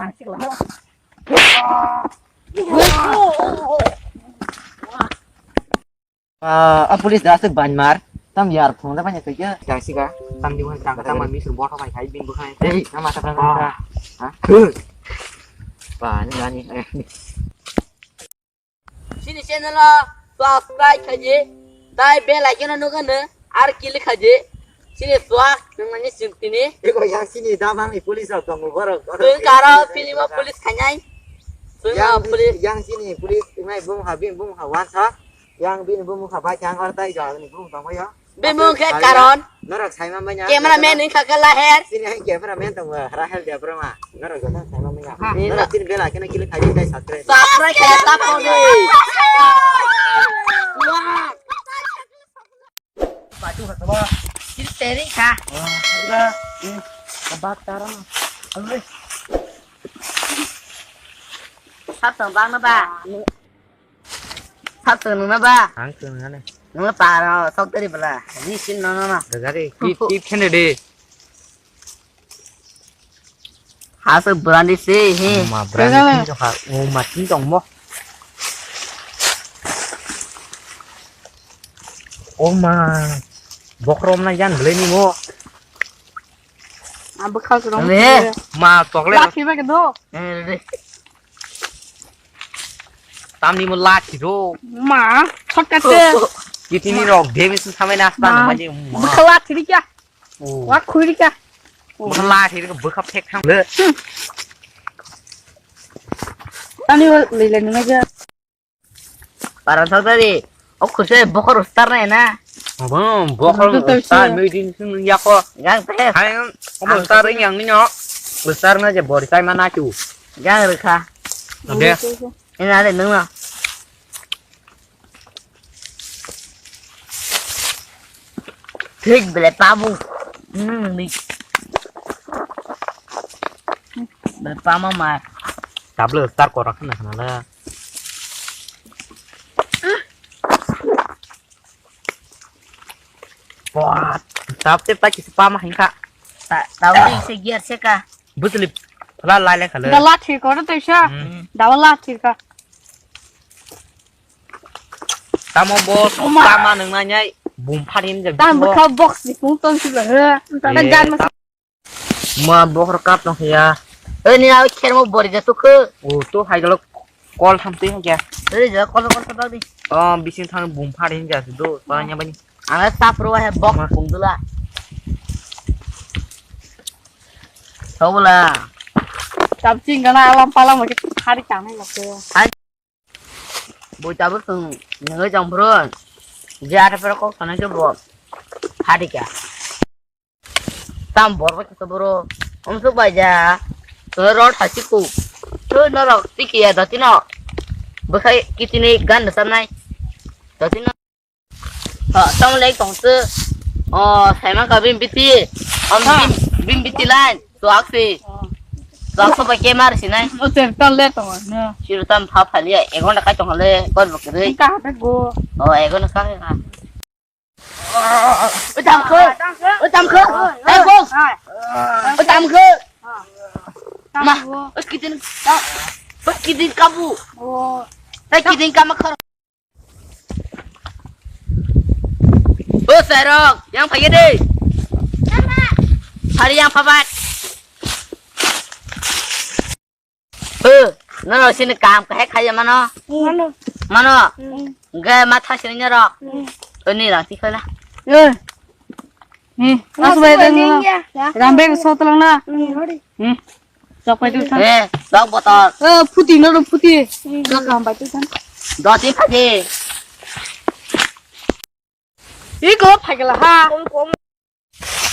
Ah, ah, police da asik ban mar. Tam yar phone da banyak kerja. Tangsi ka, tam di wan tang tam mi sur botol pai khai bin bukan. Hei, nama siapa? Hah? Wah, ini nani. Sini channel o subscribe khaji, tai bell icon o nukha nw, ar click khaji. Sini suak nang nani sintini. Eko yang sini damang ni police rok tongo borok. Tun karo film o police khanai. Tun yang police. Yang sini police ngai bung ha bin bung ha wansa. Yang bin bung ha bai yang ar tai ja ni bung tong ya. Bimung khe karon. Norok saima manya. Camera man wngkha khe Laher. Sini hai camera man tongo, Rahel Debbarma. Norok joto saima manya. Norok sini bela kena kili khai dai subscribe. Subscribe khe tap kong di. Patu kha ba. Siri teri kha. Wah, ba. Hmm. Ba tara. Alwe. Sap tong bang na ba. Sap tong na ba. Ang tong na ne. Nung para sok teri bala. Ni sin no no no. Dagare. Tip tip khene de. Hasa berani sih, he. Ma, berani sih, ha. Oh, ma, ting tong mo. Oh, ma. Bokrom na yan beli ni mo. Ang bwkhak rong. Ni, he. Ma, chocolate. Lathi ba kedo. Eh, re. Tamni mo lathi ro. Ma, shortcut te. Kitini rok, demi sun samai na aspan ma. Bwkhak lathi ri kya? Oh. Wa khuri kya? Bwkha lathi rwkha bwkha phek thang le. Ani wa lila nunga ja. Para thok tadi. O khuse bokhor ustar na na. Abo bokhor ustar meeting sung yako. Gang te. Hai, omo ustar yang ni no. Ustar na je bori tai mana chu. Gang rwkha. Oke. Ina le nunga. Thik bele pabu. Hmm, ni. Bele pama ma. Tablo star korak na kana la. Wah, tap tep ta kisi pama hingka. Ta, tau ni se gear se ka. Butli la la le khala. Dala thir koro to sa. Hmm. Dala la thir ka. Tamo boss, tama nang nanyai, bum pharin je. Tam bwkha box ni phung tong si ba he. Ta gan ma. Ma bokhor kap tong ya. Oi ni au kher mo bori ja tukhu. O to hai galo call tham tui ha kya. Oi ja call call ta di. Oh, bising thang bum pharin ja do. Paranya bani. Ang ta pro he box phung dula. Thobla. Tam ching gana alam palam ke hari chang nai lok. Bui tabuk chwng nungwi chong phuru je ata phuru kok sanai khe bo phatika. Tam bor bai khe boro umsuk bai ja. Rod hasi ku. Twi norok tiki ya dotino. Bwkhai kitini gan da samnai. Dotino. Ha, tong lek tong se. O, saima ka bim biti. Om bim, bim biti line. Tuak si. Tuak so pakai mar si nai. O ter tong lek tong na. Siru tam pha pha liya. Egon da kai tong le. Kor bokre. Ka ha go. O, egon ka ha. O tam ko. O tam ko. Tam ko. O tam ko. Ma. O kitin. O kitin kabu. O. Kitin kama khar. O Sairok, yang phai de. Hari yang phabat. O, nono sini kam kahai khaya mano. Mano. Mano. Hmm. Ge matha sini nyarok. Hmm. O ni rang tikhala. Eh. Ni, mas bai dang. Rambe so tolong na. Hmm. Chok pai tu san. Eh, chok botol. Eh, phuti no phuti. Chok ham pai tu san. Doti phaji. Iko phagala ha.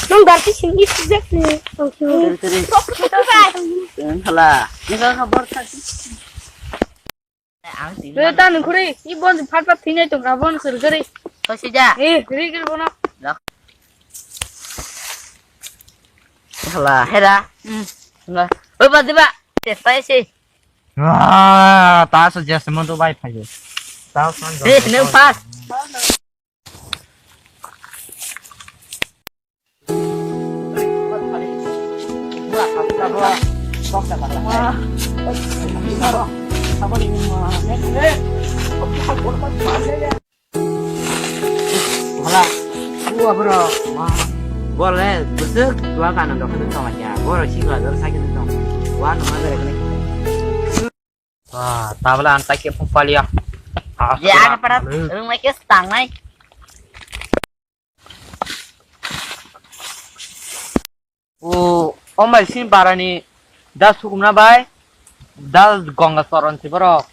Nung garti sini sijak ni. Thank you. Teri, teri. Hala. Ni ka khabar tha. Ang tini. Eh, ta nung khuri. I bon phat phat thinai tong ka bon sir gari. Kau sija. Eh, gari gari bono. Hala, hera. Hmm. Enggak. Oi, ba, ba. Testa isi. Ah, ta so jas mo to bai phai. Ta san. Eh, nung pas. Hala, buwa bro. Bole, busuk dua kana dokhe tong ya. Boro sikla dor sakhe tong. Wa no ma dere kene. Ah, tabla anta ke phupalia. Ah, ya, ada pada rumah ke stang nai. O, o mai sin barani da sukumna bai, da Gonga Soron si borok.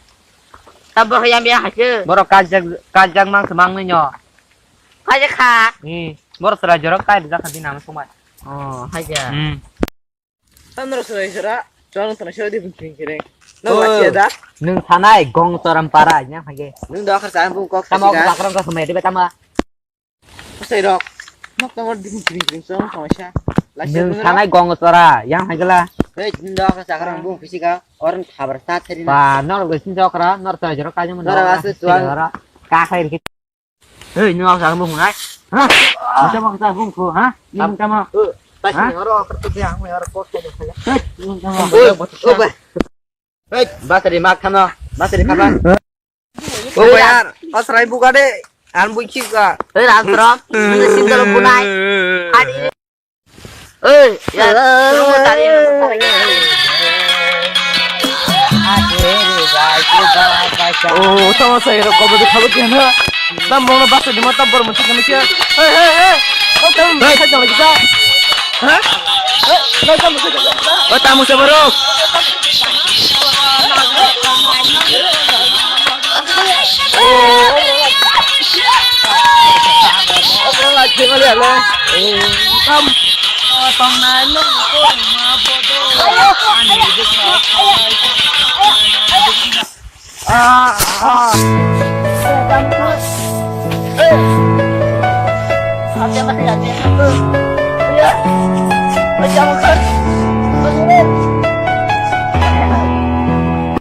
Ta borok yang biya haikhe. Borok kajak, kajak mang se mang nai nyo. Kajak kha. Hmm, borok sera jorok kai rijak kha din ang sumai. Oh, haja. Hmm. Tamro sera sera, chong tana sera di bukring kire. No, oh, bachi da. Nung sanai Gong Soron para yang haikhe. Nung da khar sa bung kok. Tamo sa kok bakrong ka sumai dibe tama. Bwsai rok. Nok tongor ding ding ding song song sa. Laisa Nwng nung sanai rok. Gong chora, yang hai gela. Hei, ding dok sa kara bung fisika. Oran khabar sa theri na. Ba, nor go sin jokra, nor ta jero kaje mun. Nor asu tuan. Ka khai ri. Hei, nung sa bung nai. Ha? Masa bang sa bung ko, ha? Ni mung tama. Hei, ta sin oro kertu dia, ang oro kos ko. Hei, mung tama. Hei, hei, ba. Hei, basari mak khano, basari khaba. O bayar, asrai buka de, an bui khika. Hei, Ramsaram, nung sindalo bunai. Adi. Hei, ya, nung tari, nung tari. Oh, sama saya rok kobo de khabo kena. Tam bongna basa di mata bor musi kami kya. Hei, hei, hei. Oh, tam bongna basa di mata. Ha? Hei, tam bongna basa di mata. Oh, tam bongna basa di mata.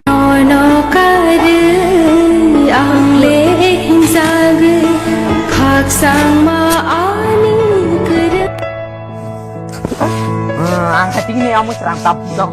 Nono karwi ang le hingjagwi khaksangma ani kwrwng. Ang khatingni amo srang tap dok.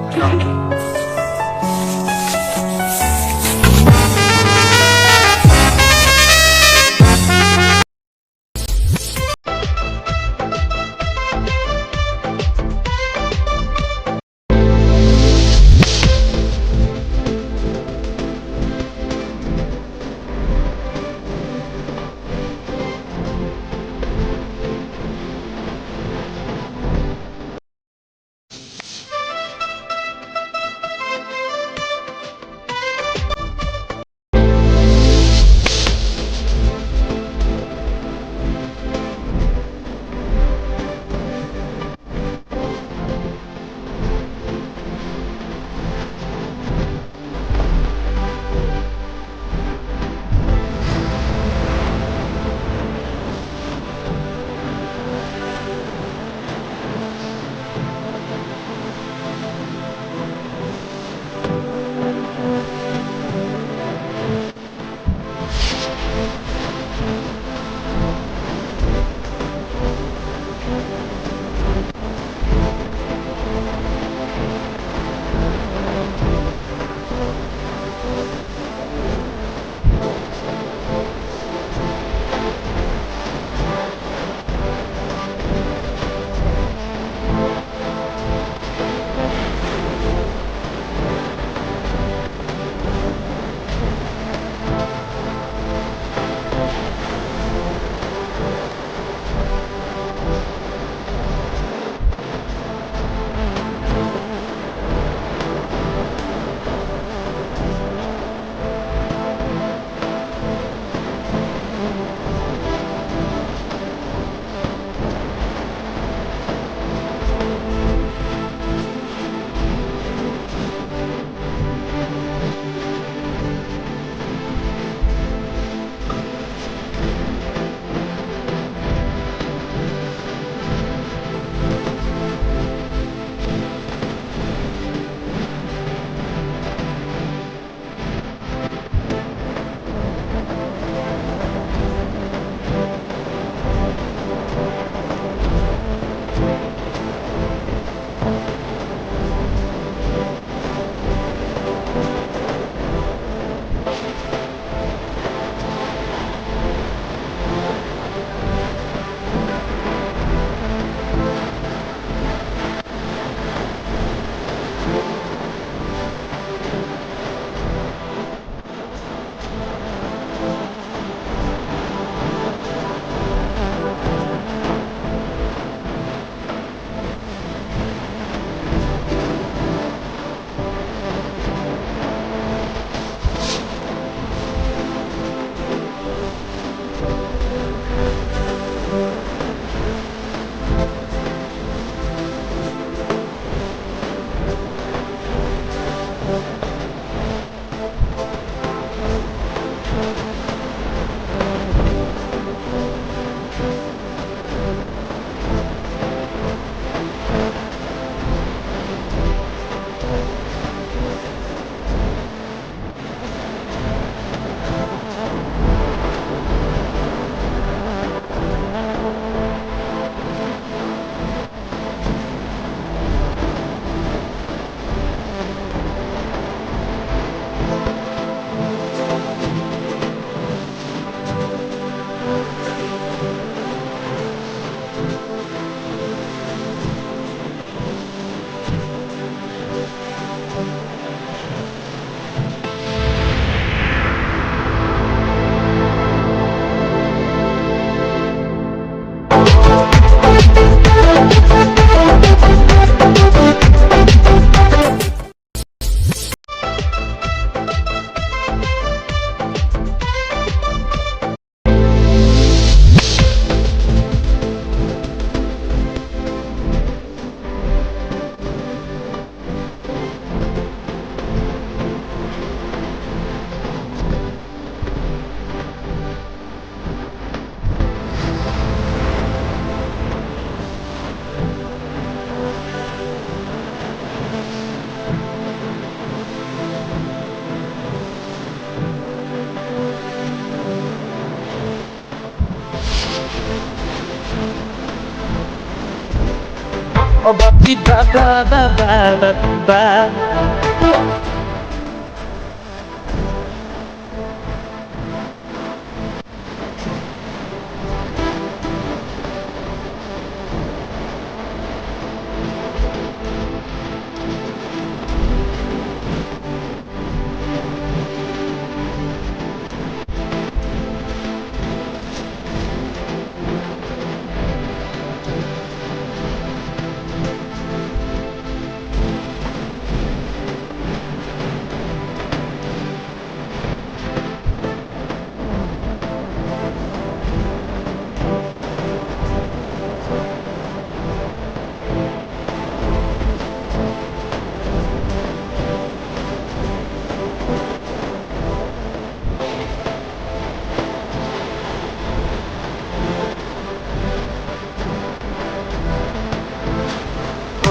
Oh, ba, ba, ba.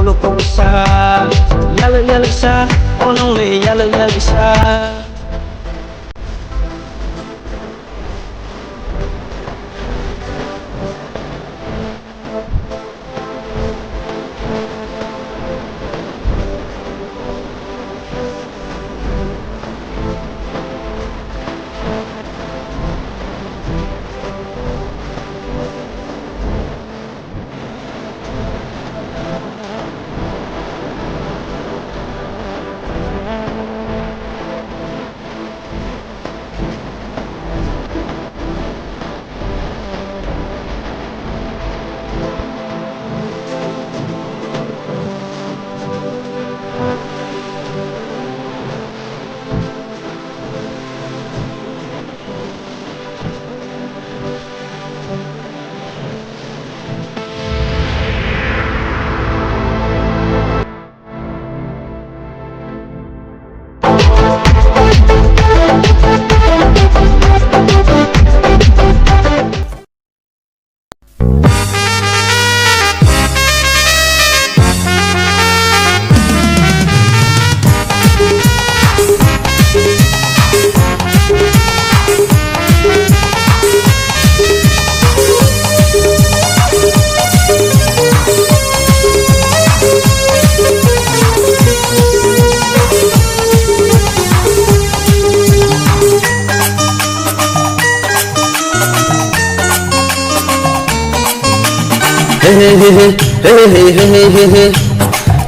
Ono kongsa, yalwk yalwk sa, onongle yalwk yalwk sa.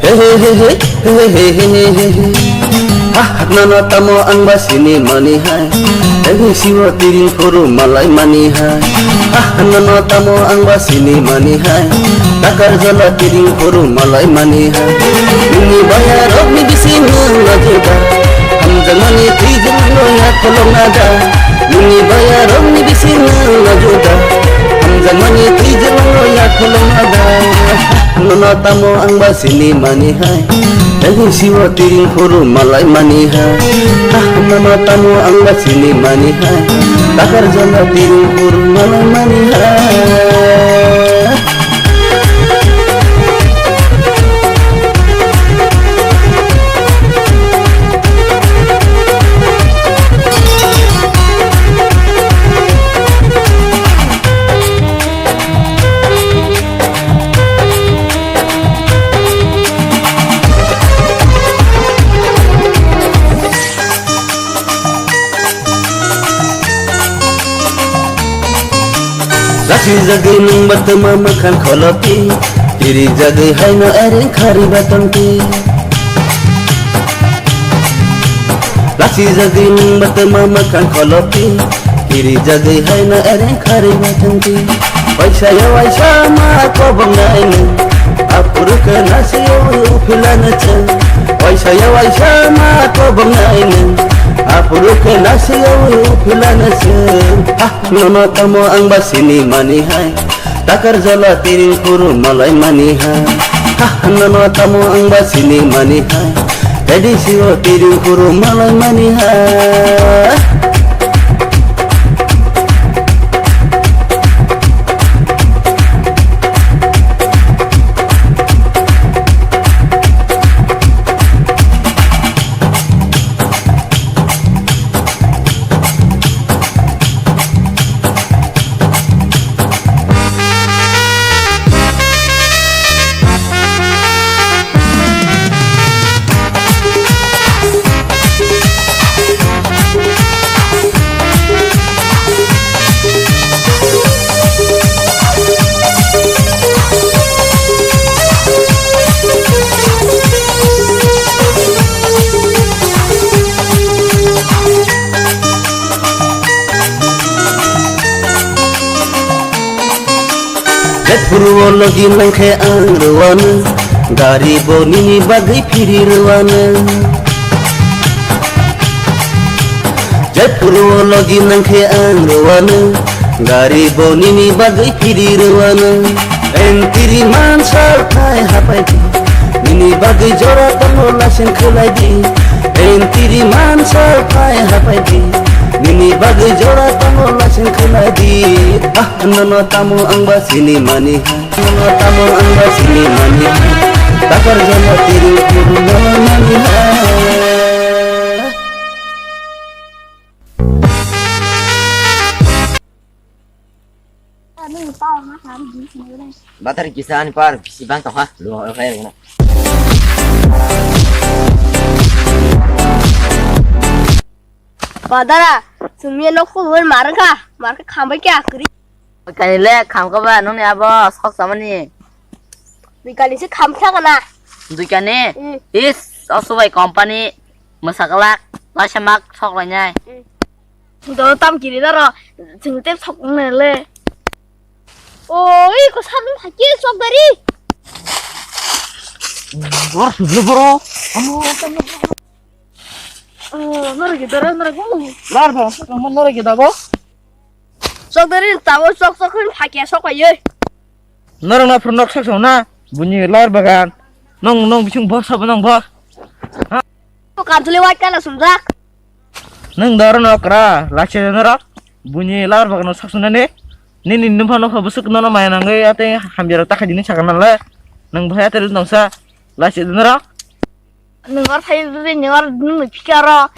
He he he he. He he he he. Ha, haknano tamo ang ba sini mani hai. He he, siwo tiring phuru malai mani hai. Ha, haknano tamo ang ba sini mani hai. Takar jala tiring phuru malai mani hai. Nini baya rok ni bising nung ajuda. Hamjamani twijing lo ya kolong ada. Nini baya rok ni bising nung ajuda. Hamjamani twijing lo ya kolong ada. Nono tamo ang ba sini mani hai. Tangwi siwo tiring phuru malai mani hai. Ah, nono tamo ang ba sini mani hai. Takar jala tiring phuru malai mani hai. Lachijagwi nwng batama mwkhang kholopi, tirijagwi haino ereng khari batongti. Lachijagwi nwng batama mwkhang kholopi, tirijagwi haino ereng khari batongti. Waisa ya waisa ma kobong nai nwng, aphuru khe nasi ya uphilana chwng. Waisa ya waisa ma kobong nai nwng, aphuru khe nasi ya uphilana chwng. Ha, nono tamo ang ba sini mani hai, takar jala tiring phuru malai mani hai. Ha, nono tamo ang ba sini mani hai, tedi siwo tiring phuru malai mani hai. Puro logi nangkhe ang rwano, gari bo nini bagwi phiri rwano. Jai puro logi nangkhe ang rwano, gari bo nini bagwi phiri rwano. Entiri mansal thai hapai di, nini bagwi jora tongo lasen khulai di. Entiri mansal thai hapai di, nini bagwi jora tongo lasen khulai di. Ah, nono tamo ang ba sini mani ha. Tamo ang ba sini mani ha. Takar jana tiri puru mani ha. Batar kisa ani par bisi bang tong ha. Lo khai na. Badara, sumia no khubur markha, markha khambai kya kri. Kaile khamkha ba nungni abo sok samani. Dui kali se khamkha kana. Dui kani? Mm. Is, osubai company, masakalak, laisa mak sok lainai. Mm. Do tam kiri daro, jeng tep sok nele. Oi, ko sabun hake sok dari. Bor sujlo boro. Amo, amo. Oh, norok gidaro, norok gidaro. Lar ba, amo norok gidabo. Sok dari tabo sok sok hin phakya sok ayo. Norok na phuru nok sok sok na, buni lar bagan. Nong nong bising bor sabo nong bor. Ko kamthuli white color sumjak. Nong daro nok ra, lachi norok. Buni lar bagan sok sok na ne. Nini nung phano busuk nono maya nangwi ate hamjaro takhai dini sakana le. Nong bhai ate nong sa lachi norok. Nung or phai rwdi, nung or nung ni phikaro.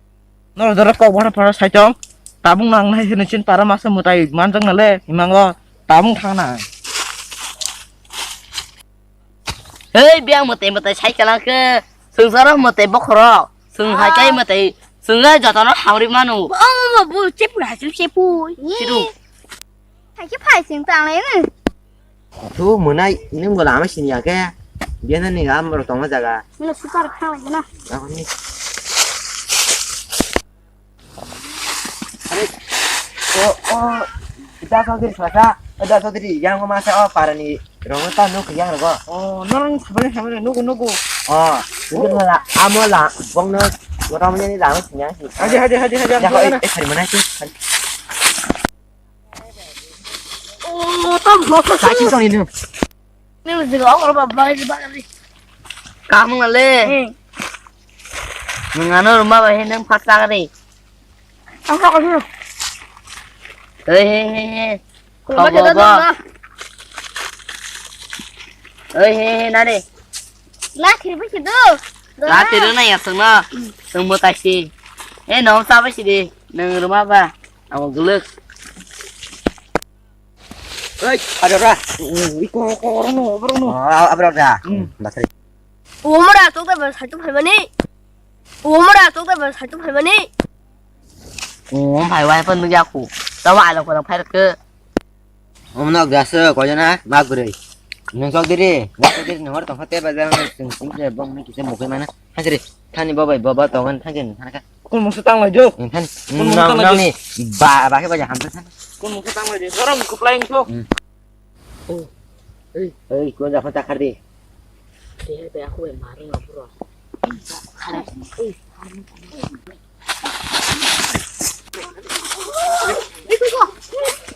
Noro doro kok bana para saitong. Tabung nang nai sini chin para masa mutai manjak nale, imango tabung thang nang. Hei, biang mutai mutai sai kalang ke. Sung saro mutai bokhoro. Sung hai kai mutai. Sung ai jotono hamri manu. Bo, bo, bo, chepur hasil chepur. Chiru. Hai ke phai sing tang lai. Tu mwnai nung bo lama sini ya ke. Biana ni gam ro tong jaga. Nung super khang lai na. Ako ni. Are, o, o, da Chaudhary sasa, da Chaudhary yang ma sa o parani rong ta nuk yang rogo. O, nang sabani sabani nugu nugu. O, nugu la, amo la, bong no, motamani la sini ya. Haji, haji, haji, haji. Ya ko, eh, eh, hari mana itu? Oh, tam bhok. Sa chi tong ini. Ni jiga ong ro ba ba ba. Kamu ngale. Hmm. Nung ano rumah ba he nang phat ta kari. Ang ka ko. Hei hei hei hei. Kurma kita dong. Hei hei hei nade. Lah kiri ba kitu. Lah tiru na ya sung na. Sung mo taisi. Eh nom sa ba sidi. Nung rumah ba. Amo guluk. Oi, ada ora. Iko ko ora no, ora no. Oh, abra da. Hmm. Basri. Umur atuk da basai tu phalmani. Umur atuk da basai tu phalmani. Oh, phai wai pan nung yaku. Tawa alo ko phai ke. Om nok das ko jana magre. Nung sok diri, nung sok diri nung hor tong hote ba jang sing sing je bong ni kise mukhe mana. Hajri, thani babai baba tongan thangin thanaka. Kun mungsa tang lai jo. Than. Kun mungsa tang lai jo. Nang ni ba ba ke ba jaham than. Kun mungsa tang lai jo. Sorom kuplai so. Oh. Ei, ei, kun ja phata khar di. Te te aku yang marung apa ro?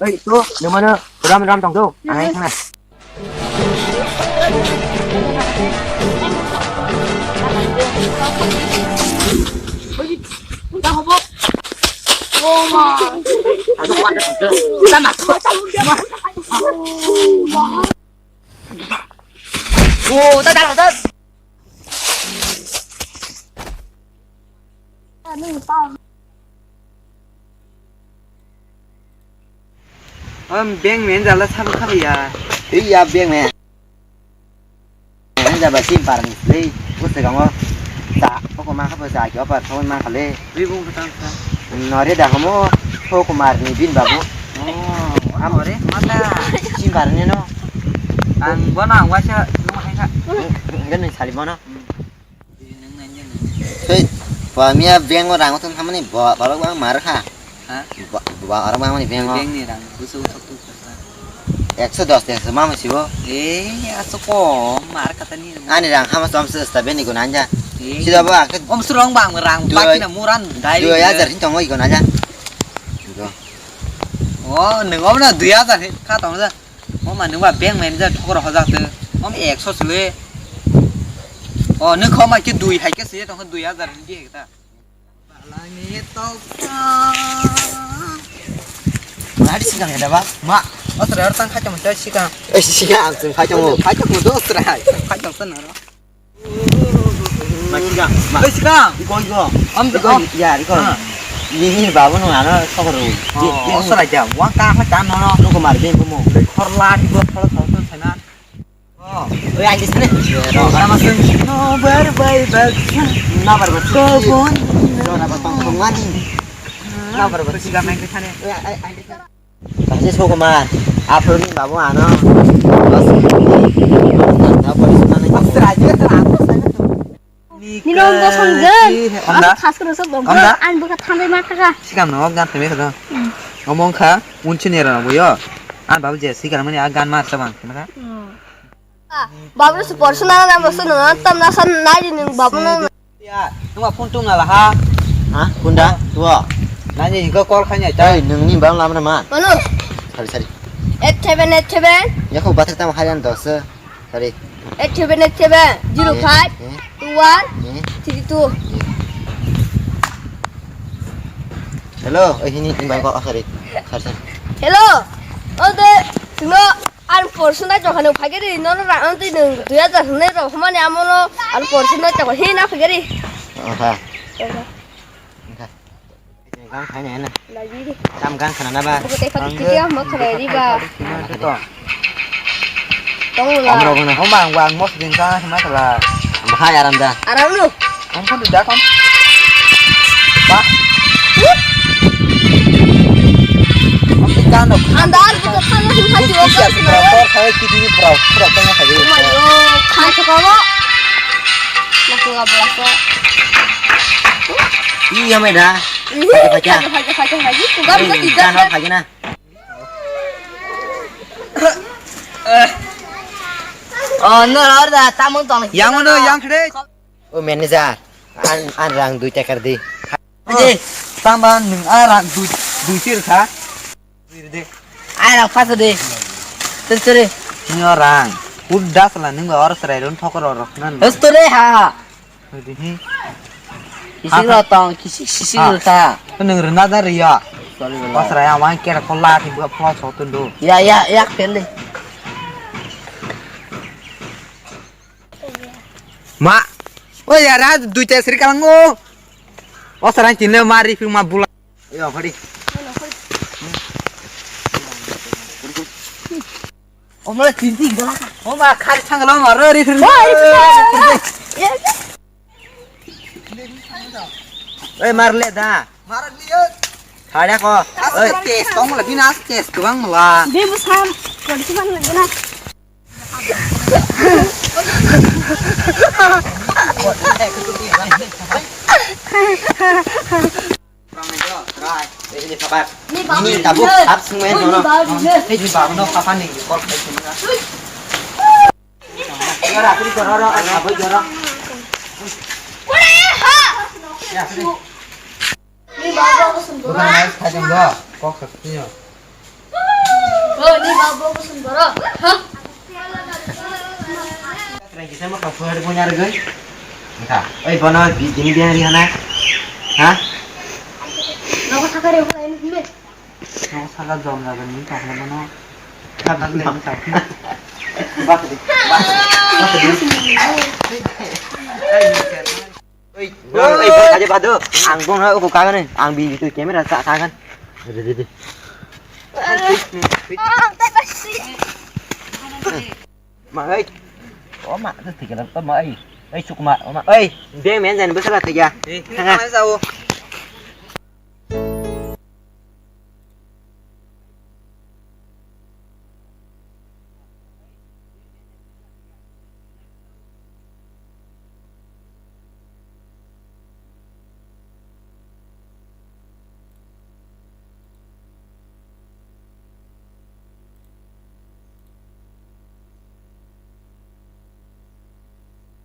Ei, tu, ni mana? Ram ram tong tu. Ai, sana. Om beng men jala sabu khabi ya. Iya beng men. Men jaba sim par ni lei. Ko se gamo. Sa ko ma khabu sa ki opar thon ma khale. Ri bung kata sa. Nore da homo ko kumar ni bin babu. Oh, am ore mata. Sim par ni no. Ang bona wasa nung hai ka. Ngan ni sali bona. Hei, ba miya bank o rang thang thamani ba ba ba mar kha. Ha? Ba ba arang mani bank o. Bank ni rang busu thok thok kha. Ekso dos, ekso mama sibo. Eh, aso ko, mar kata ni. Ani rang hama som se sta beni ko nanja. Eh. Sida bo akhe Om surong bang rang dua, bakina muran dai. Dua hajar hin tongo iko nanja. Iko. Oh, nung om na dua hajar hin kha tong ja. Om ma nung ba bank manager thokor hojak te. Om ekso sile. Oh, nung kho ma ki dui hai ke se tong dua hajar hin di hekta. Balani toksa. Mari sikang ya, Bang? Ma, o serai tang khaitong tei sikang. Eh, sikang, sing khaitong. Khaitong do serai. Khaitong sen aro. Ma sikang, ma. Eh, sikang. Iko, iko. Om, iko, om. Ya, iko. Ah. Ni, ni babu no ano sokoro. Oh, o serai ja. Wang ka ha kan no no. Nuko mar bin bumo. Khorla di go khorla sokoro sana. Oh, oi, ang di sini. Rama sing. No bar bai bak. Na bar bak. Kobon. No na bar bak. Kobon. Na bar bak. Siga main ke sana. Oi, ai, ai, ai. Kasi sokoma. Apro ni babu ano. Bas. Apa di sana? Bas raja terang sana tu. Nino bosong jen. Amda? Khas kena sok dong. Amda? An buka thambai ma kaka. Sikam no gan thambai kaka. Omong kha. Unchi nera no boyo. An babu je sikar mani a gan mar sabang. Kena kha? Babu su porsona na bosu no tam na san nai ni babu no. Ya, nungma phone tung na la ha. Ha? Phone da? Tuo. Nani ko call khanya ta. Ei, nungni bang lam na man. Manu. Sorry, sorry. Eight seven eight seven. Ya ko bathik tam harian dos. Sorry. Eight seven eight seven zero five two one three two. Hello, eh, hini, hini, bang ko, ah, sorry. Sorry, sorry. Hello. Ode, sino, an porsu nai jokha nung phageri, nono ra, ang tui nung dui hajar hwnwi rok, hwnmani amono, an porsu nai jokha, hini na phageri. Aha. Oke. Oke. Gang khaina na. Lagi di. Tam gang khana na ba. Buku tei pati video mo khare di ba. Tong la. Amro guna. Om bang bang mos din ka hima kala. Bahai aram da. Aram lu. Om kon da kon. Ba. Om di kan no. Andar buku khana hima di oka. Kor khai kidini pura pura tengah khai. Mayo khai to kawo. Maku ga belaso. Iya mai da. Ih, pakai, pakai. Pakai, pakai, pakai, pakai. Tukar. Eh, buka tidak, jangan kan? Pakai na. Oh, no, order, tamung tong. Yang mana, yang kere? Oh, manager. An, an rang dui tekar di. Aje, tamba nung a rang dui, dui tir kha. Ai rang phasa de. Tir tir. Nyo rang. Udda sala nung or serai run thokor or nan. Estore ha. Oi, di hi. Kisik lo tong, kisik, kisik lo ta. Nung rena da riya. Sorry, bro. Pas raya wang kera kola ti buka plo so tundu. Ya, ya, ya, pele. Ma. Oh ya, ra dui ta sri kalang o. O sarang tine ma ri phung ma bula. Yo, hori. Omla tinti gala. Oma khar changla ma ro ri phir. Ei, mar le da. Mar le. Khada ko. Ei, tes tong la bina tes tuang la. Be musam. Kau di sini lagi na. Ini tabuk, hap semua ini, no. Ini di bawah, no, papa nih, kol kayak gini, no. Jora, aku di jora, ro, aku di jora. Ya, aku di. Ni babo ko sundora. Bukan, nice, kacang, do. Kok, kacang. Oh, ni babo ko sundora. Hah? Trai kisa ma ka phar bo nyar goi. Engka. Oi, bono bi-, bini biang ri hana. Ha? Nogo sakare bo lain himbe. Nogo saka jom jaga ni tong bono. Bak di. Bak di. Bak di. Oi, oi, oi, aja bado. Ang bong ha, uko kagan ni. Ang bi tu camera sa kagan. Dede, dede. Ma, oi. O ma, tu tiga lam, ma, oi. Oi, sukma, o ma, oi. Be men jan besar tiga. Eh, ini kemana jauh?